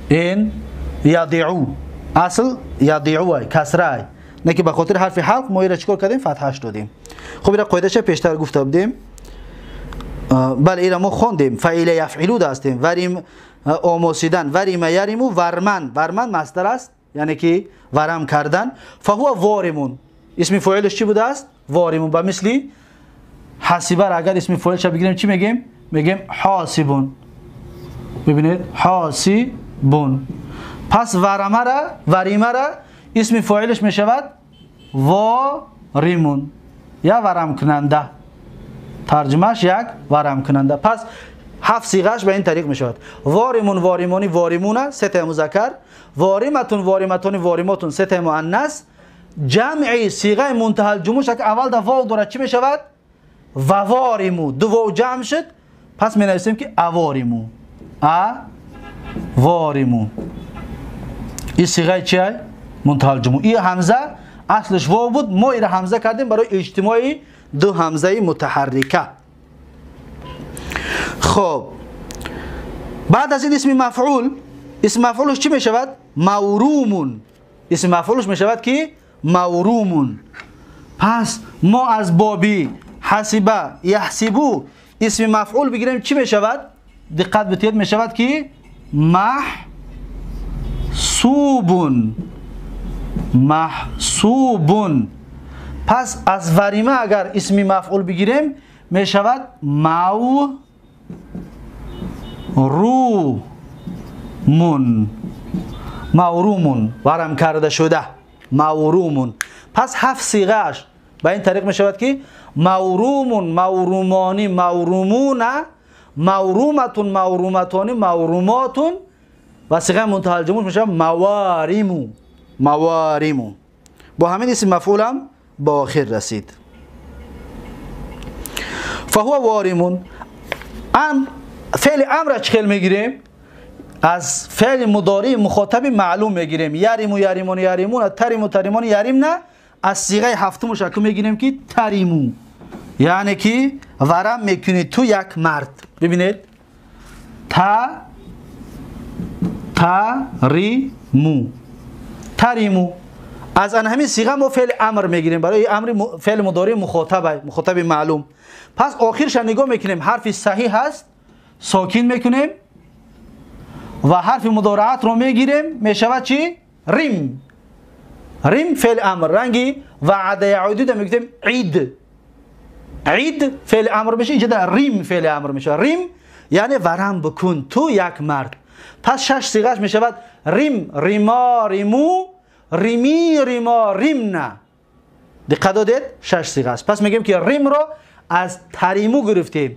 این یضع اصل یضع کسره، نه که به خاطر حرف حلق ما این را چیکار کردیم؟ فتحش دادیم. خب این قاعده‌اش پیشتر گفته بودیم، بله این را ما خواندیم. فعل یفعلو هستیم، وریم آموسیدن، وریم یریمو، ورمن، ورمن مصدر است یعنی که ورم کردن. فهو وارمون، اسم فاعلش چی بوده است؟ وارمون. به مثلی حاسبه را اگر اسم فاعلش بگیریم چی میگیم؟ میگیم حاسبون. ببینید حاسبون. پس ورمه را، وریمه را اسم فاعلش میشود واریمون یا ورم کننده، ترجمهش یک ورم کننده. پس 7 صیغه‌اش به این طریق میشود: واریمون، واریمونی، واریمونه، سه تا مذکر، واریمتون، واریمتونی، واریماتون، سه تا مؤنث. جمعی صیغه منتهی الجموع که اول در واو داره چی میشود؟ و واریمو، دو واو جمع شد، پس می نویسیم که اواریمو، اواریمو. این صیغه چیه؟ منتهی الجموع. این همزه اصلش واو بود، ما این همزه کردیم برای اجتماعی دو همزه متحرکه. خب بعد از این اسم مفعول، اسم مفعولش چی میشود؟ مورومون. اسم مفعولش میشود که مورومون. پس ما از بابی حسبه یحسبو اسم مفعول بگیریم چی میشود؟ دقت بتید، میشود که محسوبون، محسوبون. پس از وریمه اگر اسم مفعول بگیریم میشود مورومون، مورومون، ورم کرده شده. مورومون. پس هفت صیغه‌اش به این طریق میشود که مورومون، مورومانی، مورومون، مورومتون، مورومتانی، موروماتون و صیغه منتهی الجموع میشه مواریمو، مواریمو. با همین اسم مفعول هم به آخر رسید. فهو واریمون. ام فعل امر چخل میگیریم؟ از فعل مضارع مخاطب معلوم میگیریم. یریمو، یریمون، یریمون، تریمو، تریمون، یریم نه. از صیغه هفتمش که میگیریم که تریمو، یعنی که ورم میکنی تو یک مرد. ببینید تا تریمو، تریمو. از ان همین صیغه ما فعل امر میگیریم برای امر فعل مضارع مخاطب، مخاطب معلوم. پس آخرش نگاه میکنیم حرف صحیح هست، ساکن میکنیم و حرف مضارعت رو میگیریم، میشود چی؟ ریم. ریم فعل امر. رنگی وعده یعیدو میگیم عید، عید فعل امر میشه، اینجا ریم فعل امر میشه. ریم یعنی ورم بکن تو یک مرد. پس شش صیغه‌اش میشود ریم، ریما، ریمو، ریمی، ریما، ریمنا. دقت دادید؟ شش صیغه است. پس میگیم که ریم رو از تریمو گرفتیم،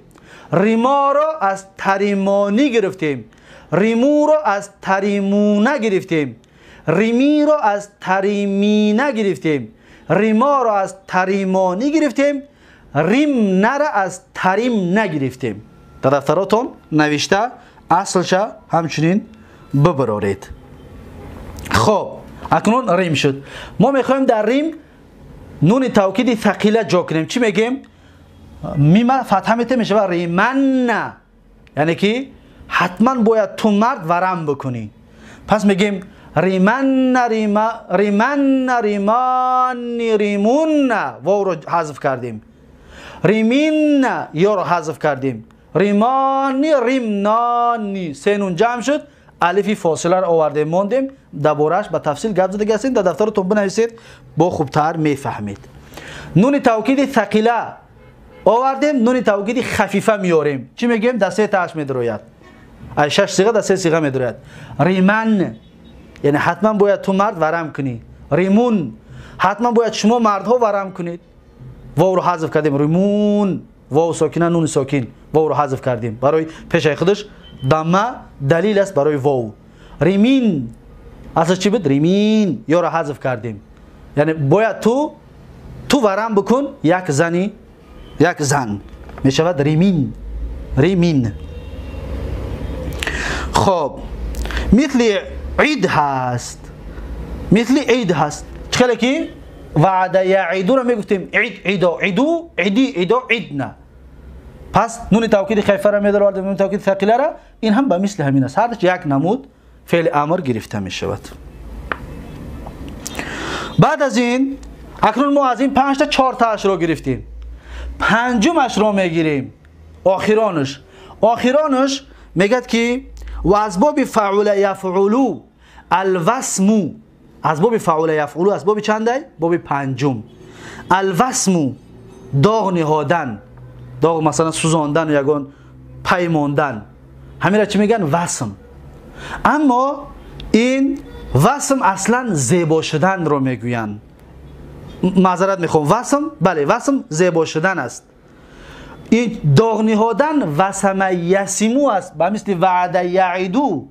ریما رو از تریمانی گرفتیم، ریمو رو از تریمونه گرفتیم، ریمی رو از تریمینه گرفتیم، ریما رو از تریمانی گرفتیم، ریم نره از تریم نگرفتیم. در دفتراتون نوشته اصلش همچنین ببرارید. خب اکنون ریم شد. ما میخوایم در ریم نون توکید ثقیله جا کنیم. چی میگیم؟ میم فتحه میته میشه ریمن، یعنی که حتما باید تو مرد ورم بکنی. پس میگیم ریمن، ریما، ریمن، ریمان، ریمون، واو رو حذف کردیم. ریمین یا رو حذف کردیم. ریمانی، ریمنانی، سه نون جمع شد، الفی فاصله رو آوردیم موندیم. درباره‌اش به تفصیل گپ زده هستیم، در دفترتون بنویسید با خوبتر میفهمید. نون توکید ثقیله آوردیم، نون توکید خفیفه میاریم. چی میگیم؟ در سه تاش میدروید، از شش صیغه در سه صیغه میدروید. ریمن یعنی حتما باید تو مرد ورم کنی. ریمون حتما باید شما مردها ورم کنید. واو رو حذف کردیم، ریمون، واو ساکنه نون ساکن، واو رو حذف کردیم برای پیش خودش دمه دلیل است برای واو. ریمین اصلا چی بود؟ ریمین یا رو حذف کردیم، یعنی باید تو ورم بکن یک زنی، یک زن میشود ریمین، ریمین. خب مثل عید هست، مثل عید هست. چخیلی که وعده یعیدو رو میگفتیم عید، عیدو، عیدو، عیدی، عیدو، عیدنا. پس نون توکید خفیفه را میدارد، نون توکید ثقیله را، این هم به مثل همین است. هر یک نمود فعل امر گرفته می شود. بعد از این اکنون ما از این 5 تا 4 تاش رو گرفتیم، پنجمش رو میگیریم، آخرانش. آخرانش میگد که و از باب فعل یفعلو الوسمو. از باب فعل یفعلو از باب چنده؟ باب پنجم. الوسمو داغ نهادن، داغ مثلا سوزاندن و یگان پیماندن، همین را چی میگن؟ وسم. اما این وسم اصلا زیبا شدن رو میگوین. معذرت میخوام، وسم، بله وسم زیبا شدن است. این داغ نهادن وسم یسیمو است، به مثل وعده یعیدو،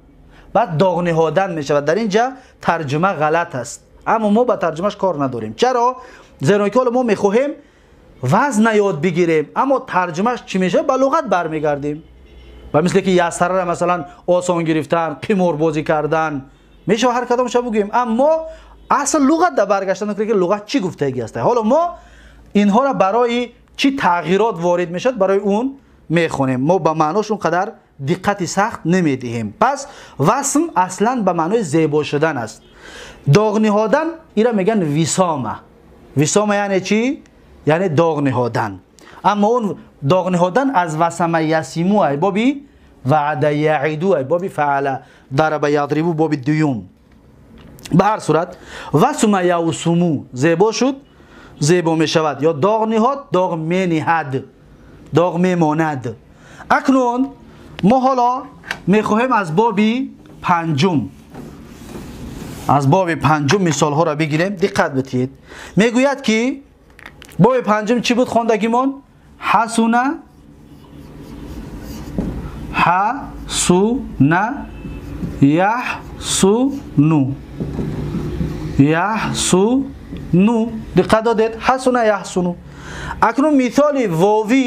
بعد داغ نهادن میشود. در اینجا ترجمه غلط است، اما ما با ترجمهش کار نداریم. چرا؟ زیرا که ما میخواهیم وزن یاد بگیریم، اما ترجمهش چی میشه؟ به لغت برمیگردیم. و مثل که یسره را مثلا آسان گرفتن، قمار بازی کردن، میشه هر کدامش بگیم، اما اصل لغت در برگشتن که لغت چی گفتگی است. حالا ما اینها را برای چی تغییرات وارد میشد برای اون میخونیم، ما به معناش اونقدر دقت سخت نمیدهیم. پس وسم اصلا به معنای زیبا شدن است. داغ نهادن ایرا میگن ویسامه. ویسامه یعنی چی؟ یعنی داغ نهادن. اما اون داغ نهادن از وسم یسیمو ای بابی وعده یعیدو ای بابی فعل ضرب یضربو بابی دیوم. به هر صورت وسم یوسمو زیبا شد، زیبا می شود، یا داغ نهاد، داغ می نهد، داغ می ماند. اکنون ما حالا می خواهیم از بابی پنجم، Аз боби панҷум мисолҳоро бигирем, диққат битиҳед. Мегӯяд ки боби панҷум чӣ буд хондагимон? Ҳасуна, ҳасуна, яҳсуну, яҳсуну. Диққат додед? Ҳасуна, яҳсуну. Акнун мисоли вовӣ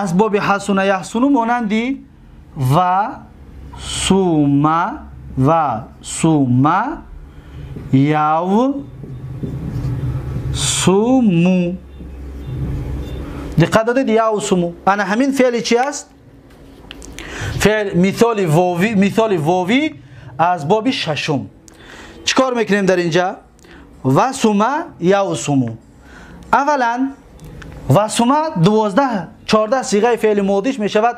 аз боби ҳасуна, яҳсуну монанди ва сума, ва сума, яв суму. Диққат додед? Яв суму. Ана ҳамин феъли чи аст? Феъл мисоли вовӣ, мисоли вовӣ аз боби шашум. Чӣ кор мекунем дар инҷа? Ва сума, яв суму. Аввалан ва сума 12 14 сиғаи феъли модиш мешавад.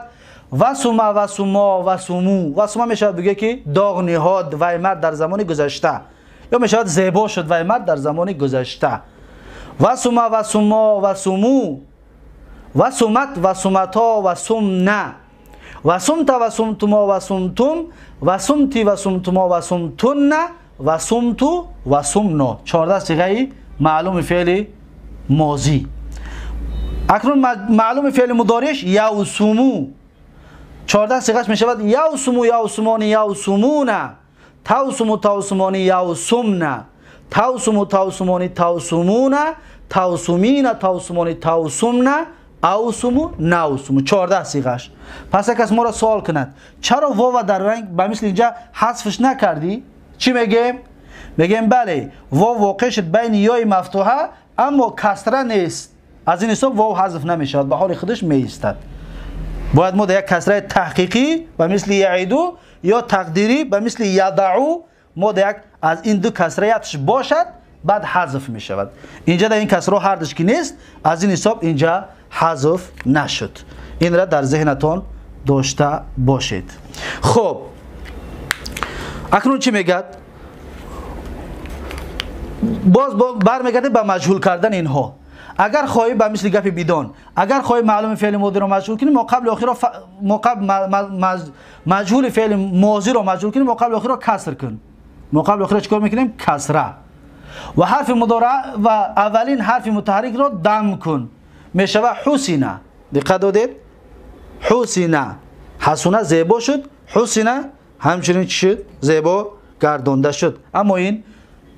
Ва сума, ва сумо, ва суму. Ва сума мешавад бигӯяд ки доғ ниҳод вай мард дар замони гузашта, ё мешавад зебо шуд вай мард дар замони гузашта. Ва сума, ва сумо, ва суму, ва сумат, ва сумато, ва сумна, ва сумта, ва сумтумо, ва сумтум, ва сумти, ва сумтумо, ва сумтунна, ва сумту, ва сумно. 14 сиғаи маълуми феъли мозӣ. Акнун маълуми феъли мудориш явсуму. 14 сиғаш мешавад явсуму, явсумони, явсумуна, тавсуму, тавсумони, явсумна, тавсуму, тавсумони, тавсумуна, тавсумина, тавсумони, тавсумна, авсуму, навсуму. 14 сиғаш. Пас як кас моро суол кунад, чаро вова дар ранг ба мисли инҷа ҳазфш накардӣ? Чӣ мегем? Мегем бале, вов воқеъ шуд байни ёи мафтуҳа, аммо касра нест. Аз ин ҳисоб вов ҳазф намешавад, ба ҳоли худаш меистад. Бояд мо дар як касраи таҳқиқӣ ба мисли яиду ё тақдирӣ ба мисли ядау, мо дар як аз ин ду касра якш бошад, баъд ҳазф мешавад. Инҷа дар ин касро ҳардуш ки нест, аз ин ҳисоб инҷа ҳазф нашуд. Инра дар зеҳнатон дошта бошед. Хуб, акнун чӣ мегӯяд? Боз бармегардем ба маҷҳул кардани инҳо. Агар хоҳӣ ба мисли гапи бидон, агар хоҳӣ маълуми феъли модиро маҷҳул кунӣ, мо қабли охиро, мо қабл маҷҳули феъли мозиро маҷҳул кунӣ, мо қабли охиро каср кун. Мо қабли охиро чикор мекунем? Касра. Ва ҳарфи мудора ва аввалин ҳарфи мутаҳаррикро дам кун. Мешава ҳусина. Диққат додед? Ҳусина. Ҳасуна зебо шуд, ҳусина ҳамчунин чӣ шуд? Зебо гардонда шуд. Аммо ин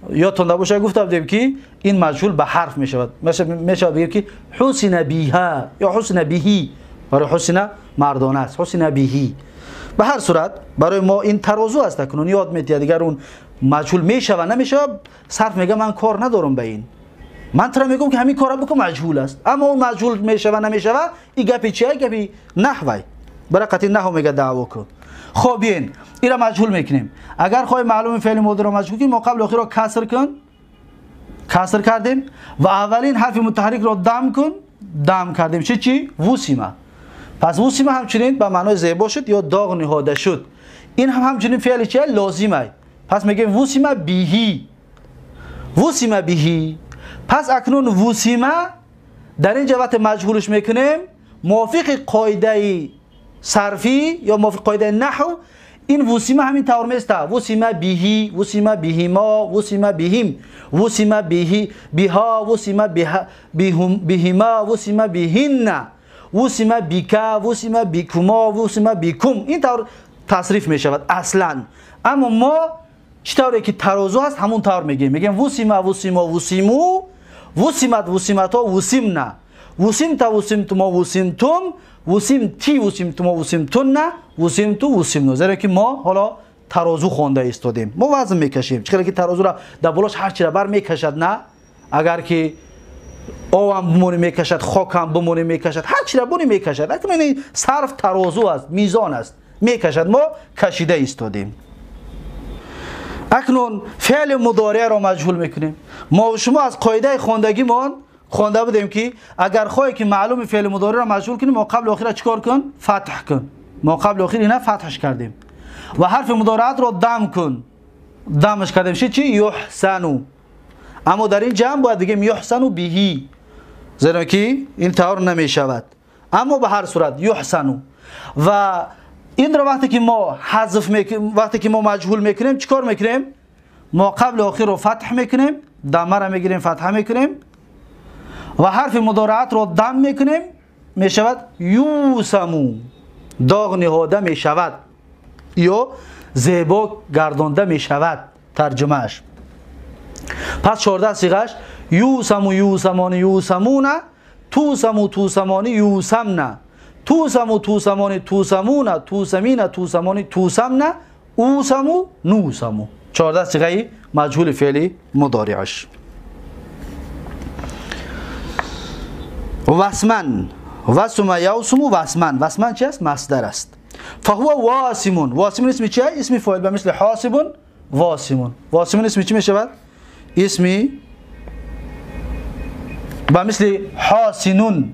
ёдтон набошад, гуфта будем ки ин маҷҳул ба ҳарф мешавад. Мешавад бигӯем ки ҳусина биҳа ё ҳусина биҳи. Барои ҳусина мардона аст, ҳусина биҳи. Ба ҳар сурат барои мо ин тарозу аст, акнун ёд метиҳад. Дигар он маҷҳул мешава намешава, сарф мега ман кор надорам ба ин. Ман тура мегӯям ки ҳамин кора бикун, маҷҳул аст. Аммо он маҷҳул мешава намешава, ин гапи чия? Гапи наҳвай. Барои қатъи наҳв мега даъво кун. Хоб, биен ира маҷҳул мекунем. Агар хоҳӣ маълуми феъли модиро маҷҳул кунӣ, мо қабли охиро каср кун. Каср кардем ва аввалин ҳарфи мутаҳаррикро дам кун. Дам кардем. Чӣ чӣ? Вусима. Пас вусима ҳамчунин ба маънои зебо шуд ё доғ ниҳода шуд. Ин ҳам ҳамчунин феъли чия? Лозимай. Пас мегӯем вусима биҳи. Вусима биҳи. Пас акнун вусима дар инҷа вақте маҷҳулш мекунем, мувофиқи қоидаи сарфӣ ё мувофиқи қоидаи наҳв, ин вусима ҳамин тавр места. Вусима биҳи, вусима биҳимо, вусима биҳим, вусима биҳи, биҳа, вусима биҳима, вусима биҳинна, вусима бика, вусима бикумо, вусима бикум. Ин тавр тасриф мешавад аслан. Аммо мо чӣ тавре ки тарозу ҳаст, ҳамон тавр мегӯем. Мегӯем вусима, вусимо, вусиму, вусимат, вусимато, вусимна, вусимта, вусимтумо, вусимтум, вусимти, вусимтумо, вусимтунна, вусимту, вусимну. Зеро ки мо ҳоло тарозу хонда истодем, мо вазн мекашем. Чӣ қадар ки тарозура дар болош ҳар чира бар мекашад, на? Агар ки овам бимонӣ мекашад, хокам бимонӣ мекашад, ҳар чира бонӣ мекашад. Акнун ин сарф тарозу аст, мизон аст, мекашад. Мо кашида истодем. Акнун феъли мудореаро маҷҳул мекунем. Мо шумо аз қоидаи хондагимон хонда будем ки агар хоҳӣ ки маълуми феъли мудореаро маҷҳул кунӣ, мо қабли охира чикор кун? Фатҳ кун. Мо қабли охир ина фатҳш кардем ва ҳарфи мудораатро дам кун. Дамаш кардем. Чи чи? Юҳсану. Аммо дар ин ҷамъ бояд бигем юҳсану биҳи, зеро ки ин тавр намешавад. Аммо ба ҳар сурат юҳсану. Ва инро вақте ки мо ҳазф мекунем, вақте ки мо маҷҳул мекунем, чикор мекунем? ما قبل آخر رو فتح میکنیم، دمه را میگیریم فتحه میکنیم و حرف مضارعت رو دم میکنیم، میشود یوسمو، داغ نهاده میشود یا زیبا گردانده میشود ترجمهش. پس 14 صیغه‌اش یوسمو یوسمانی یوسمون، توسمو توسمانی یوسمن، توسمو توسمانی توسمون، توسمین توسمانی توسمن، اوسمو نوسمو. 14 صیغه مجهول فعلی مضارعش. وسمن، وسم یوسمو وسمن. وسمن چی است؟ مصدر است. فهو واسمون. واسمون اسم چیه؟ اسم فاعل به مثل حاسب واسمون. واسمون اسم چی میشود؟ اسمی به مثل حاسنون،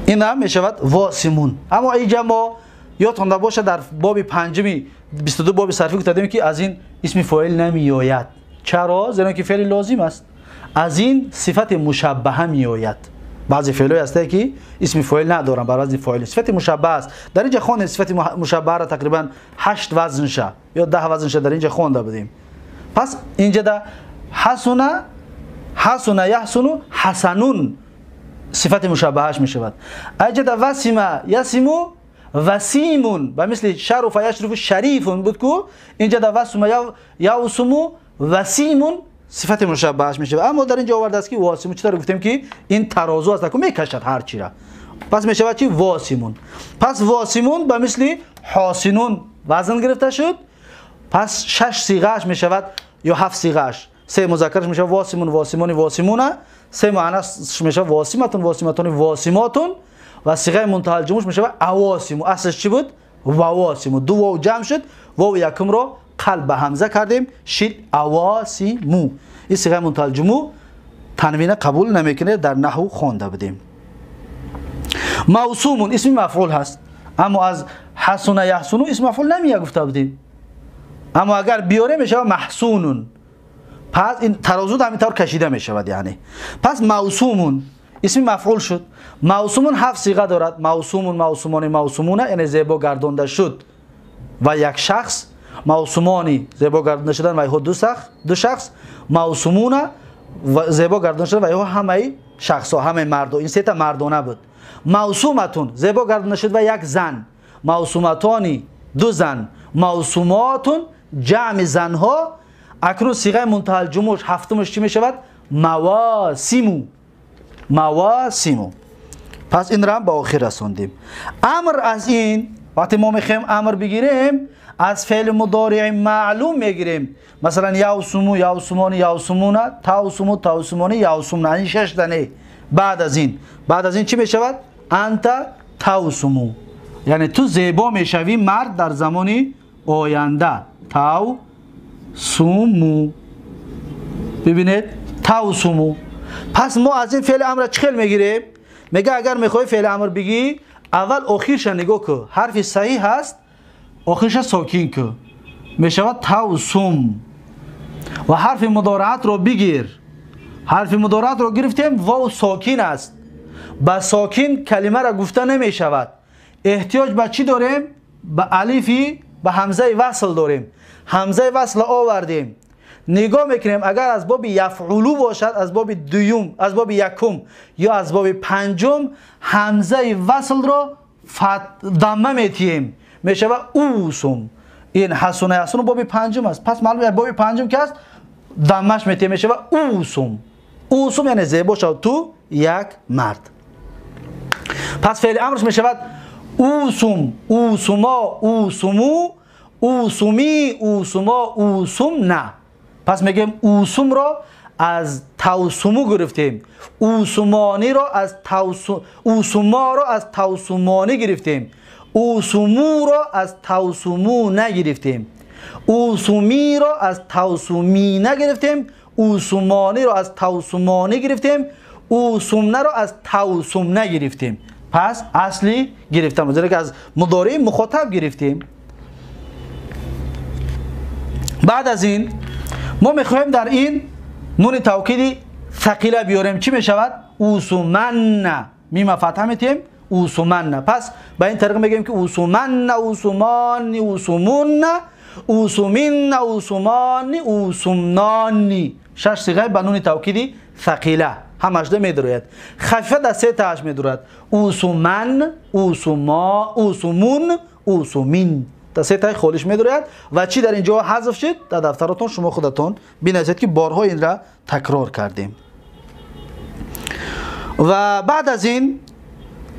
این هم میشود واسمون. اما اینجا ما یادتان باشه در باب پنجمی 22 باب صرفی گفتیم که از این اسم فاعل نمیآید. چرا؟ زیرا که فعل لازم است. از این صفت مشبهه میآید. بعضی فعل‌های هسته که اسم فاعل ندارن، بر وزن فاعل صفت مشبه است. در اینجا خوان صفت مشبه را تقریبا 8 وزن شه یا 10 وزن شه در اینجا خوانده بودیم. پس اینجا در حسن، حسن یحسن، حسنون صفت مشبهش میشود. اینجا در وسیمه یسیمو وسیمون و مثل شرف یشرف شریفون بود کو، اینجا در وسیمه یوسمو وسیمون صفت مشبهش میشه. اما در اینجا آورده است که واسیمون، چطور گفتیم که این ترازو است که میکشد هر چی را، پس میشود چی؟ واسیمون. پس واسیمون به مثل حاسنون وزن گرفته شد. پس 6 صیغه‌اش میشود یا 7 صیغه‌اش. 3 مذکرش میشه واسیمون واسیمون واسیمونه، 3 مؤنثش میشه واسیمتون واسیمتون واسیماتون و صیغه منتهی الجموعش میشه اواسیمو. اصلش چی بود؟ واسیمو. دو واو جمع شد، واو یکم رو قلب به همزه کردیم شد اواسیمو. این صیغه منتهی الجموع تنوین قبول نمیکنه، در نحو خوانده بودیم. موسومون اسم مفعول هست، اما از حسن یحسنو اسم مفعول نمیه گفته بودیم، اما اگر بیاره میشه محسونون. پس این ترازو همینطور کشیده میشود یعنی. پس موسومون اسم مفعول شد. موسومون 7 صیغه دارد. موسومون موسومانی موسومونه، یعنی زیبا گردانده شد و یک شخص. موسومانی زیبا گردانده شدن و یهو دو شخص. موسومونه و زیبا گردانده شدن و یهو همه شخص ها، همه مرد، این سه تا مردانه بود. موسومتون زیبا گردانده شد و یک زن. موسومتانی دو زن. موسوماتون جمع زنها. اکنون صیغه منتهی الجموع هفتمش چی میشود؟ مواسیمو. مواسیمو. پس این را هم به آخر رسوندیم. امر از این وقتی ما میخوایم امر بگیریم از فعل مضارع معلوم میگیریم. مثلا یوسمو یوسمانی یوسمونه، توسمو توسمانی یوسمونه، این 6 دانه. بعد از این چی میشود؟ انت توسمو، یعنی تو زیبا میشوی مرد در زمان آینده. توسمو، ببینید توسمو. پس ما از این فعل امر چه میگیریم؟ میگه اگر میخوای فعل امر بگی اول اخیرش نگاه کن، حرف صحیح هست آخرش ساکین که میشود توسم و حرف مضارعت رو بگیر. حرف مضارعت رو گرفتیم، واو ساکین است، با ساکین کلمه را گفته نمیشود. احتیاج به چی داریم؟ به الفی، به همزه وصل داریم. همزه وصل آوردیم، نگاه میکنیم اگر از باب یفعلو باشد، از باب دوم، از باب یکم یا از باب پنجم، همزه وصل را ضمه میتیم، میشود اوسم. این حسنه حسن باب پنجم است، پس معلومه باب پنجم که است ضمهش میتیم، میشود اوسم. اوسم یعنی زیبا شد تو یک مرد. پس فعل امرش میشود اوسم، اوسما، اوسمو، اوسمی، اوسما، اوسم نه. پس میگیم اوسم را از توسمو گرفتیم، اوسمانی را از اوسما را از توسمانی گرفتیم، اوسمو را از توسمو نگرفتیم، اوسمی را از توسمی نگرفتیم، اوسمانی را از توسمانی گرفتیم، اوسمنه را از توسم نگرفتیم. پس اصلی گرفتم، زیرا که از مضارع مخاطب گرفتیم. بعد از این ما میخوایم در این نون توکیدی ثقیله بیاریم، چی میشود؟ اوسمن، میم فتحه میتیم، اوسمن. پس به این طریق میگیم که اوسمن، اوسمان، اوسمون، اوسمین اوسمان اوسمنانی. شش صیغه به نون توکیدی ثقیله همش ده میدروید. خفیفه در سه تاش میدروید، اوسمن، اوسما، اوسمون، اوسمین. در سه تای خالش میدروید و چی در اینجا حذف شد در دفتراتون شما خودتون بنویسید که بارها این را تکرار کردیم. و بعد از این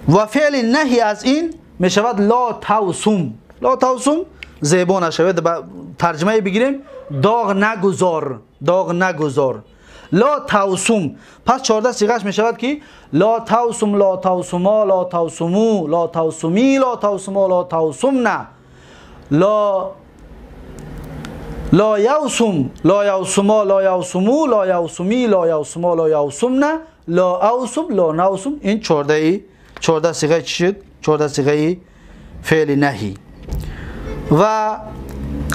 و فعل نهی از این میشود لا توسم. لا توسم زیبا نشود، ترجمه بگیریم داغ نگذار، داغ نگذار، لا توسم. پس 14 صیغه‌اش میشود که لا توسم، لا توسما، لا توسمو، لا توسمی، لا توسما، لا توسمنا، لا لا یوسم، لا یوسما، لا یوسمو، لا یوسمی، لا یوسما، لا یوسمنا، لا اوسم، لا نوسم. این 14 صیغه چی شد؟ 14 صیغه فعل نهی. و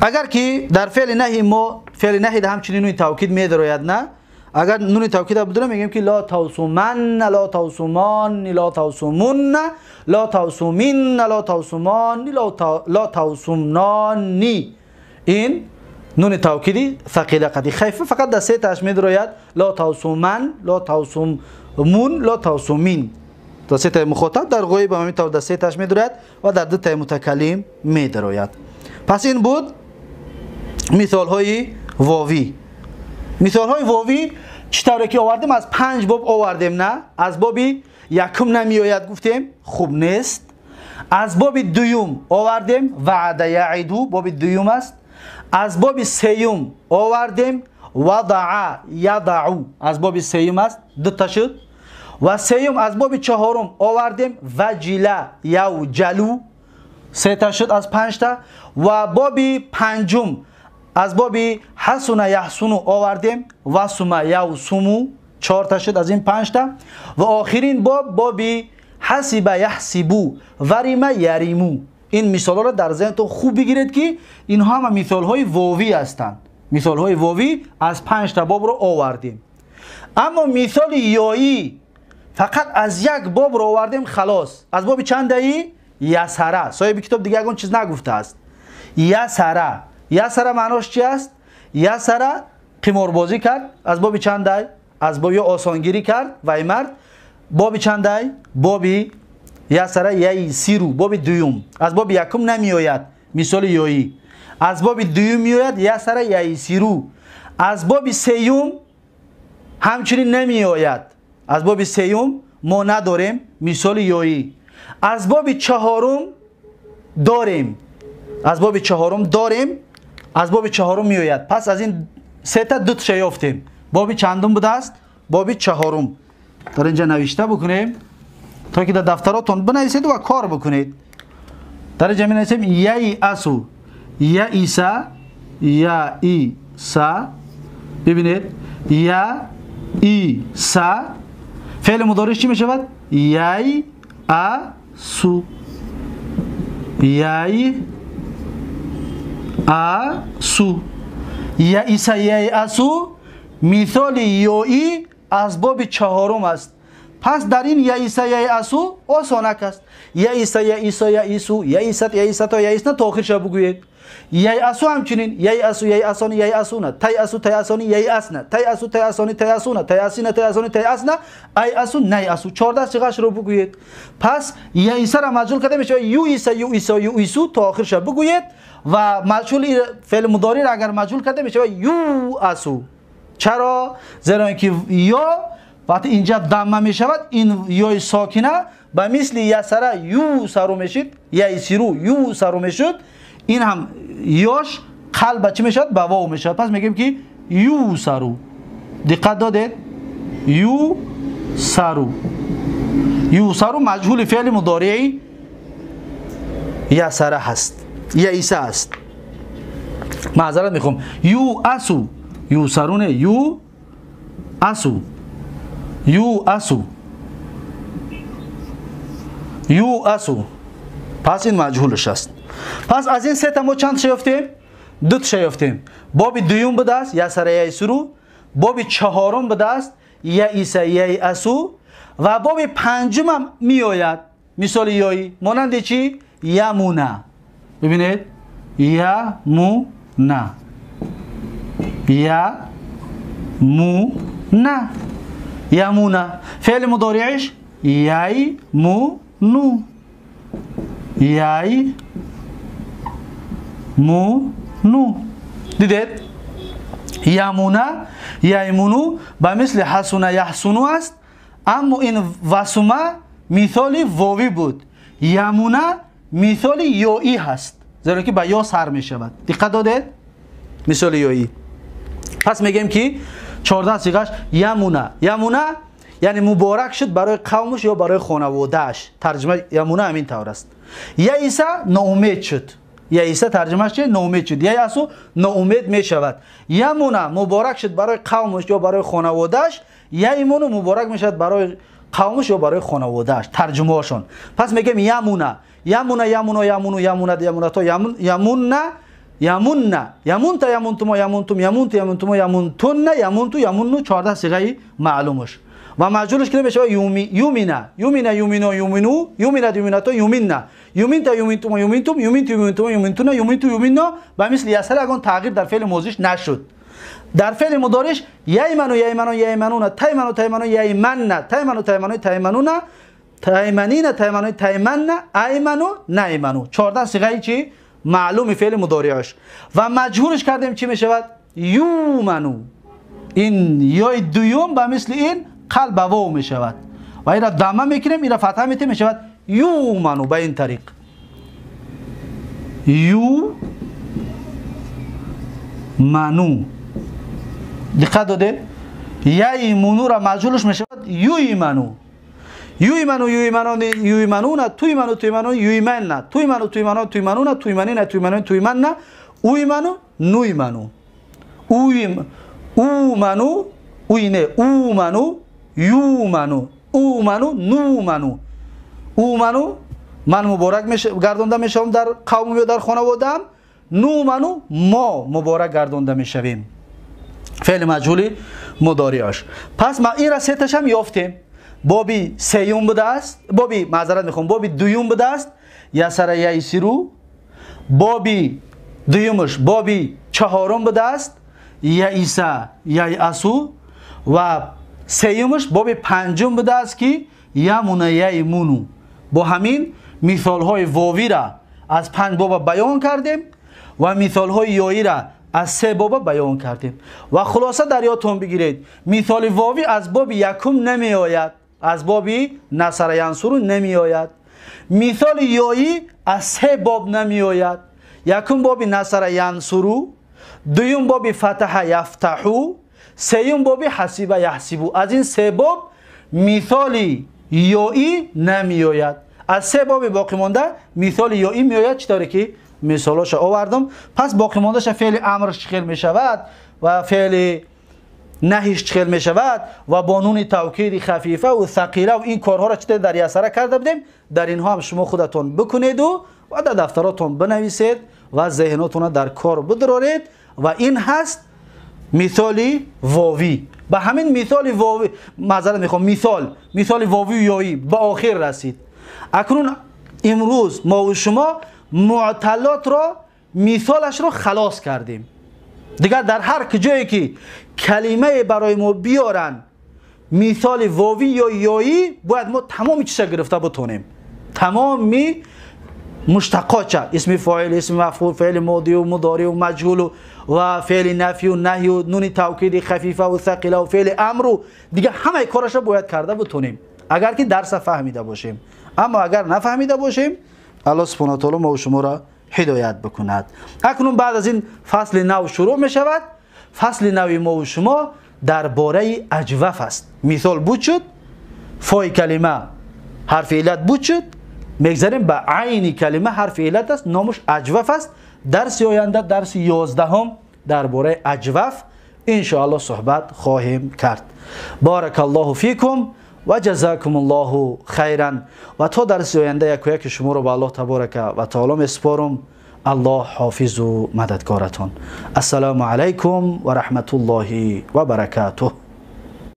اگر که در فعل نهی ما فعل نهی در همچنین نون توکید میدروید نه، اگر نون توکید بدونم میگیم که لا توسمن، لا توسمان، لا توسمون، لا توسمین، لا توسمان، لا توسمنانی. این نون توکیدی ثقیله قدی خیفه فقط در سه تاش میدروید، لا توسمن، لا توسمون، لا توسمین. در سه تای مخاطب در غیب هم همینطور در سه تاش میدروید و در دو تای متکلم میدروید. پس این بود مثال های واوی. مثال های واوی چطوری که آوردیم از 5 باب آوردیم نه، از باب یکم نمیآید گفتیم خوب نیست، از باب دوم آوردیم وعده یعدو باب دوم است، از باب سیوم آوردیم وضع یضع از باب سیوم است دو تا شد، و سیوم از باب چهارم آوردیم وجله یوجلو سه تا شد از 5 تا، و باب پنجم از باب حسن یحسن آوردیم وسم یوسمو 4 تا شد از این 5 تا، و آخرین باب باب حسب یحسبو ورم یریمو. این مثال ها را در ذهنتون خوب بگیرید که اینها هم مثال های واوی هستند. مثال های واوی از 5 تا باب رو آوردیم، اما مثال یایی فقط از یک باب رو آوردیم خلاص. از باب چند ای؟ یسره. صاحب کتاب دیگه اون چیز نگفته است. یسره، یسره معناش چی است؟ یسره قماربازی کرد. از باب چند ای؟ از باب آسانگیری کرد و ای مرد. باب چند ای؟ باب یسره یسیرو، باب دوم. از باب یکم نمیآید مثال یایی. از باب دوم میآید یسره یسیرو. از باب سیوم همچنین نمیآید. از باب سیوم ما نداریم مثال یایی. از باب چهارم داریم، از باب چهارم داریم، از باب چهارم میآید. پس از این سه تا دو تا یافتیم. باب چندم بوده است؟ باب چهارم. در اینجا نوشته بکنیم تا که در دفتراتون بنویسید و کار بکنید. در اینجا می نویسیم یای اسو، یا ایسا، یا ایسا. ببینید یا ایسا فعل مضارعش چی میشود؟ یای اسو، یای اسو، یا ایسا، یای اسو مثال یایی از باب چهارم است. پس در این یا ایسا یا اسو آسانک است. یا ایسا یا ایسا یا ایسو یا ایست یا ایستا یا ایسنا تا آخرش بگویید. یا اسو همچنین یا اسو یا اسانی یا اسونا تی اسو تی اسانی یا اسنا تی اسو تی اسانی تی اسونا تی اسینا تی اسانی تی اسنا ای اسو نی اسو 14 صیغه‌اش رو بگویید. پس یا ایسا را مجهول کرده میشه یو ایسا یو ایسا یو ایسو تا آخرش بگویید و مجهول فعل مضارع را اگر مجهول کرده میشه یو اسو. چرا؟ زیرا اینکه یا وقتی اینجا ضمه می شود این یای ساکنه به مثل یسره یو سرو میشید، یسیرو یو سرو میشد، این هم یاش قلب چی میشد؟ به واو میشد. پس میگیم که یو سرو. دقت دادید؟ یو سرو، یو سرو مجهول فعل مضارعی یسره هست، یئیسه است. معذرت میخوام، یو اسو، یو سرونه، یو اسو، یو اسو، یو اسو. پس این مجهولش است. پس از این سه تا ما چند شیفتیم؟ دو تا شیفتیم. باب دوم بوده است یسره یسرو، باب چهارم بوده است یئیس یئسو، و باب پنجم هم میآید مثال یایی مانند چی؟ یمونه. ببینید Ямуна, ямуна، ямуна. فعل مضارعش ییمونو، ییمونو. دیدید؟ یمونا ییمونو به مثل حسونه یحسنو است، اما این وسومه مثال واوی بود. یمونا مثال یایی هست، زیرا که به یا سر می شود. دقت دادید؟ مثال یایی. پس میگیم که 14 صیغه‌اش یمونا. یمونا یعنی مبارک شد برای قومش یا برای خانواده‌اش. ترجمه یمونا همین طور است. یئس ناامید شد. یئس ترجمه‌اش چیه؟ ناامید شد. یئس ناامید می شود. یمونا مبارک شد برای قومش یا برای خانواده‌اش. ییمونو مبارک می شود برای قومش یا برای خانواده‌اش. ترجمه‌هاشون. پس میگیم یمونا، یمونا، یمونا، یمونو، یمونا، یمونا تا یمونا، یمونا، یمونتا، یمونتما، یمونتم، یمونت، یمونتما، یمونتن، یمونتو، یمونو. 14 صیغه معلومش. و مجهولش که میشه یومینا، یومینا، یومینو، یومینو، یومینا، یومیناتا، یومینا، یومینتا، یومینتما، یومینتم، یومینت، یومینتما، یومینتونا، یومینتو، یومینا. به مثل یسر اگه تغییر در فعل ماضیش نشد. در فعل مضارعش ییمنو، ییمنو، ییمنونا، تیمنو، تیمنو، ییمننا، تیمنو، تیمنو، تیمنونا، تیمنینا، تیمنو، تیمننا، ایمنو، نیمنو. 14 صیغه چی؟ معلوم فعل مضارعش. و مجهولش کردیم چی میشود؟ یومنو. این یای دوم به مثل این قلب واو می شود و این را دمه میکنیم، این را فتحه میتیم، می شود یومنو. به این طریق یو منو. دقت داده؟ ییمونو را مجهولش می شود یویمنو، یویمنو، یویمنو، یویمنونا، تویمنو، تویمنو، یویمننا، تویمنو، تویمنو، تویمنونا، تویمنینا، تویمنو، تویمننا، اویمنو، نویمنو، اویم، اومنو، اوینه، اومنو، یومنو، اومنو، نومنو. اومنو من مبارک گردانده میشوم در قوم یا در خانواده‌ام. نومنو ما مبارک گردانده میشویم. فعل مجهول مضارعش. پس ما این را سه تاش هم یافتیم. بابی سیوم بوده است، بابی معذرت میخوام، بابی دوم بوده است یسر ییسرو. بابی دومش بابی چهارم بوده است یئیس ییأسو. و سیومش باب پنجم بوده است که یمون ییمونو. با همین مثال های واوی را از 5 باب بیان کردیم و مثال های یایی را از 3 باب بیان کردیم. و خلاصه در یادتون بگیرید مثال واوی از باب یکم نمی آید، از باب نصر ینصر نمی آید. مثال یایی از 3 باب نمی آید. یکم باب نصر ینصر، دوم باب فتح یفتحو، سیوم باب حسیب یحسبو. از این 3 باب مثال یایی نمی آید. از 3 باب باقی مانده مثال یایی می آید. چطوری که مثالش آوردم. پس باقی ماندهش فعل امرش چخیل می شود و فعل نهیش چخیل می شود و با نون توکید خفیفه و ثقیله و این کارها را چطور در یسره کرده بودیم، در اینها هم شما خودتون بکنید و در دفتراتون بنویسید و ذهناتون در کار بدرارید. و این هست مثال واوی. به همین مثال واوی، معذرت میخوام، مثال واوی یایی به آخر رسید. اکنون امروز ما و شما معطلات را مثالش را خلاص کردیم. دیگر در هر جایی که کلمه برای ما بیارن مثال واوی یا یایی، باید ما تمام چیزا گرفته بتونیم. تمامی مشتقات، اسم فاعل، اسم مفعول، فعل ماضی و مضارع و مجهول و فعل نفی و نهی و نون توکید خفیفه و ثقیله و فعل امر و دیگه همه کارش را باید کرده بتونیم اگر که درس فهمیده باشیم. اما اگر نفهمیده باشیم، الله سبحانه و تعالی ما و شما را هدایت بکند. اکنون بعد از این فصل نو شروع می شود. فصل نوی ما و شما درباره اجوف است. مثال بود شد، فای کلمه حرف علت بود شد، میگذاریم به عین کلمه حرف علت است، نامش اجوف است. درس آینده درس 11 درباره اجوف ان شاء الله صحبت خواهیم کرد. بارک الله فیکم و جزاکم الله خیرا. و تا درس آینده یک یک شما رو به الله تبارک و تعالی میسپارم. الله حافظ و مددگارتان. السلام علیکم و رحمت الله و برکاته.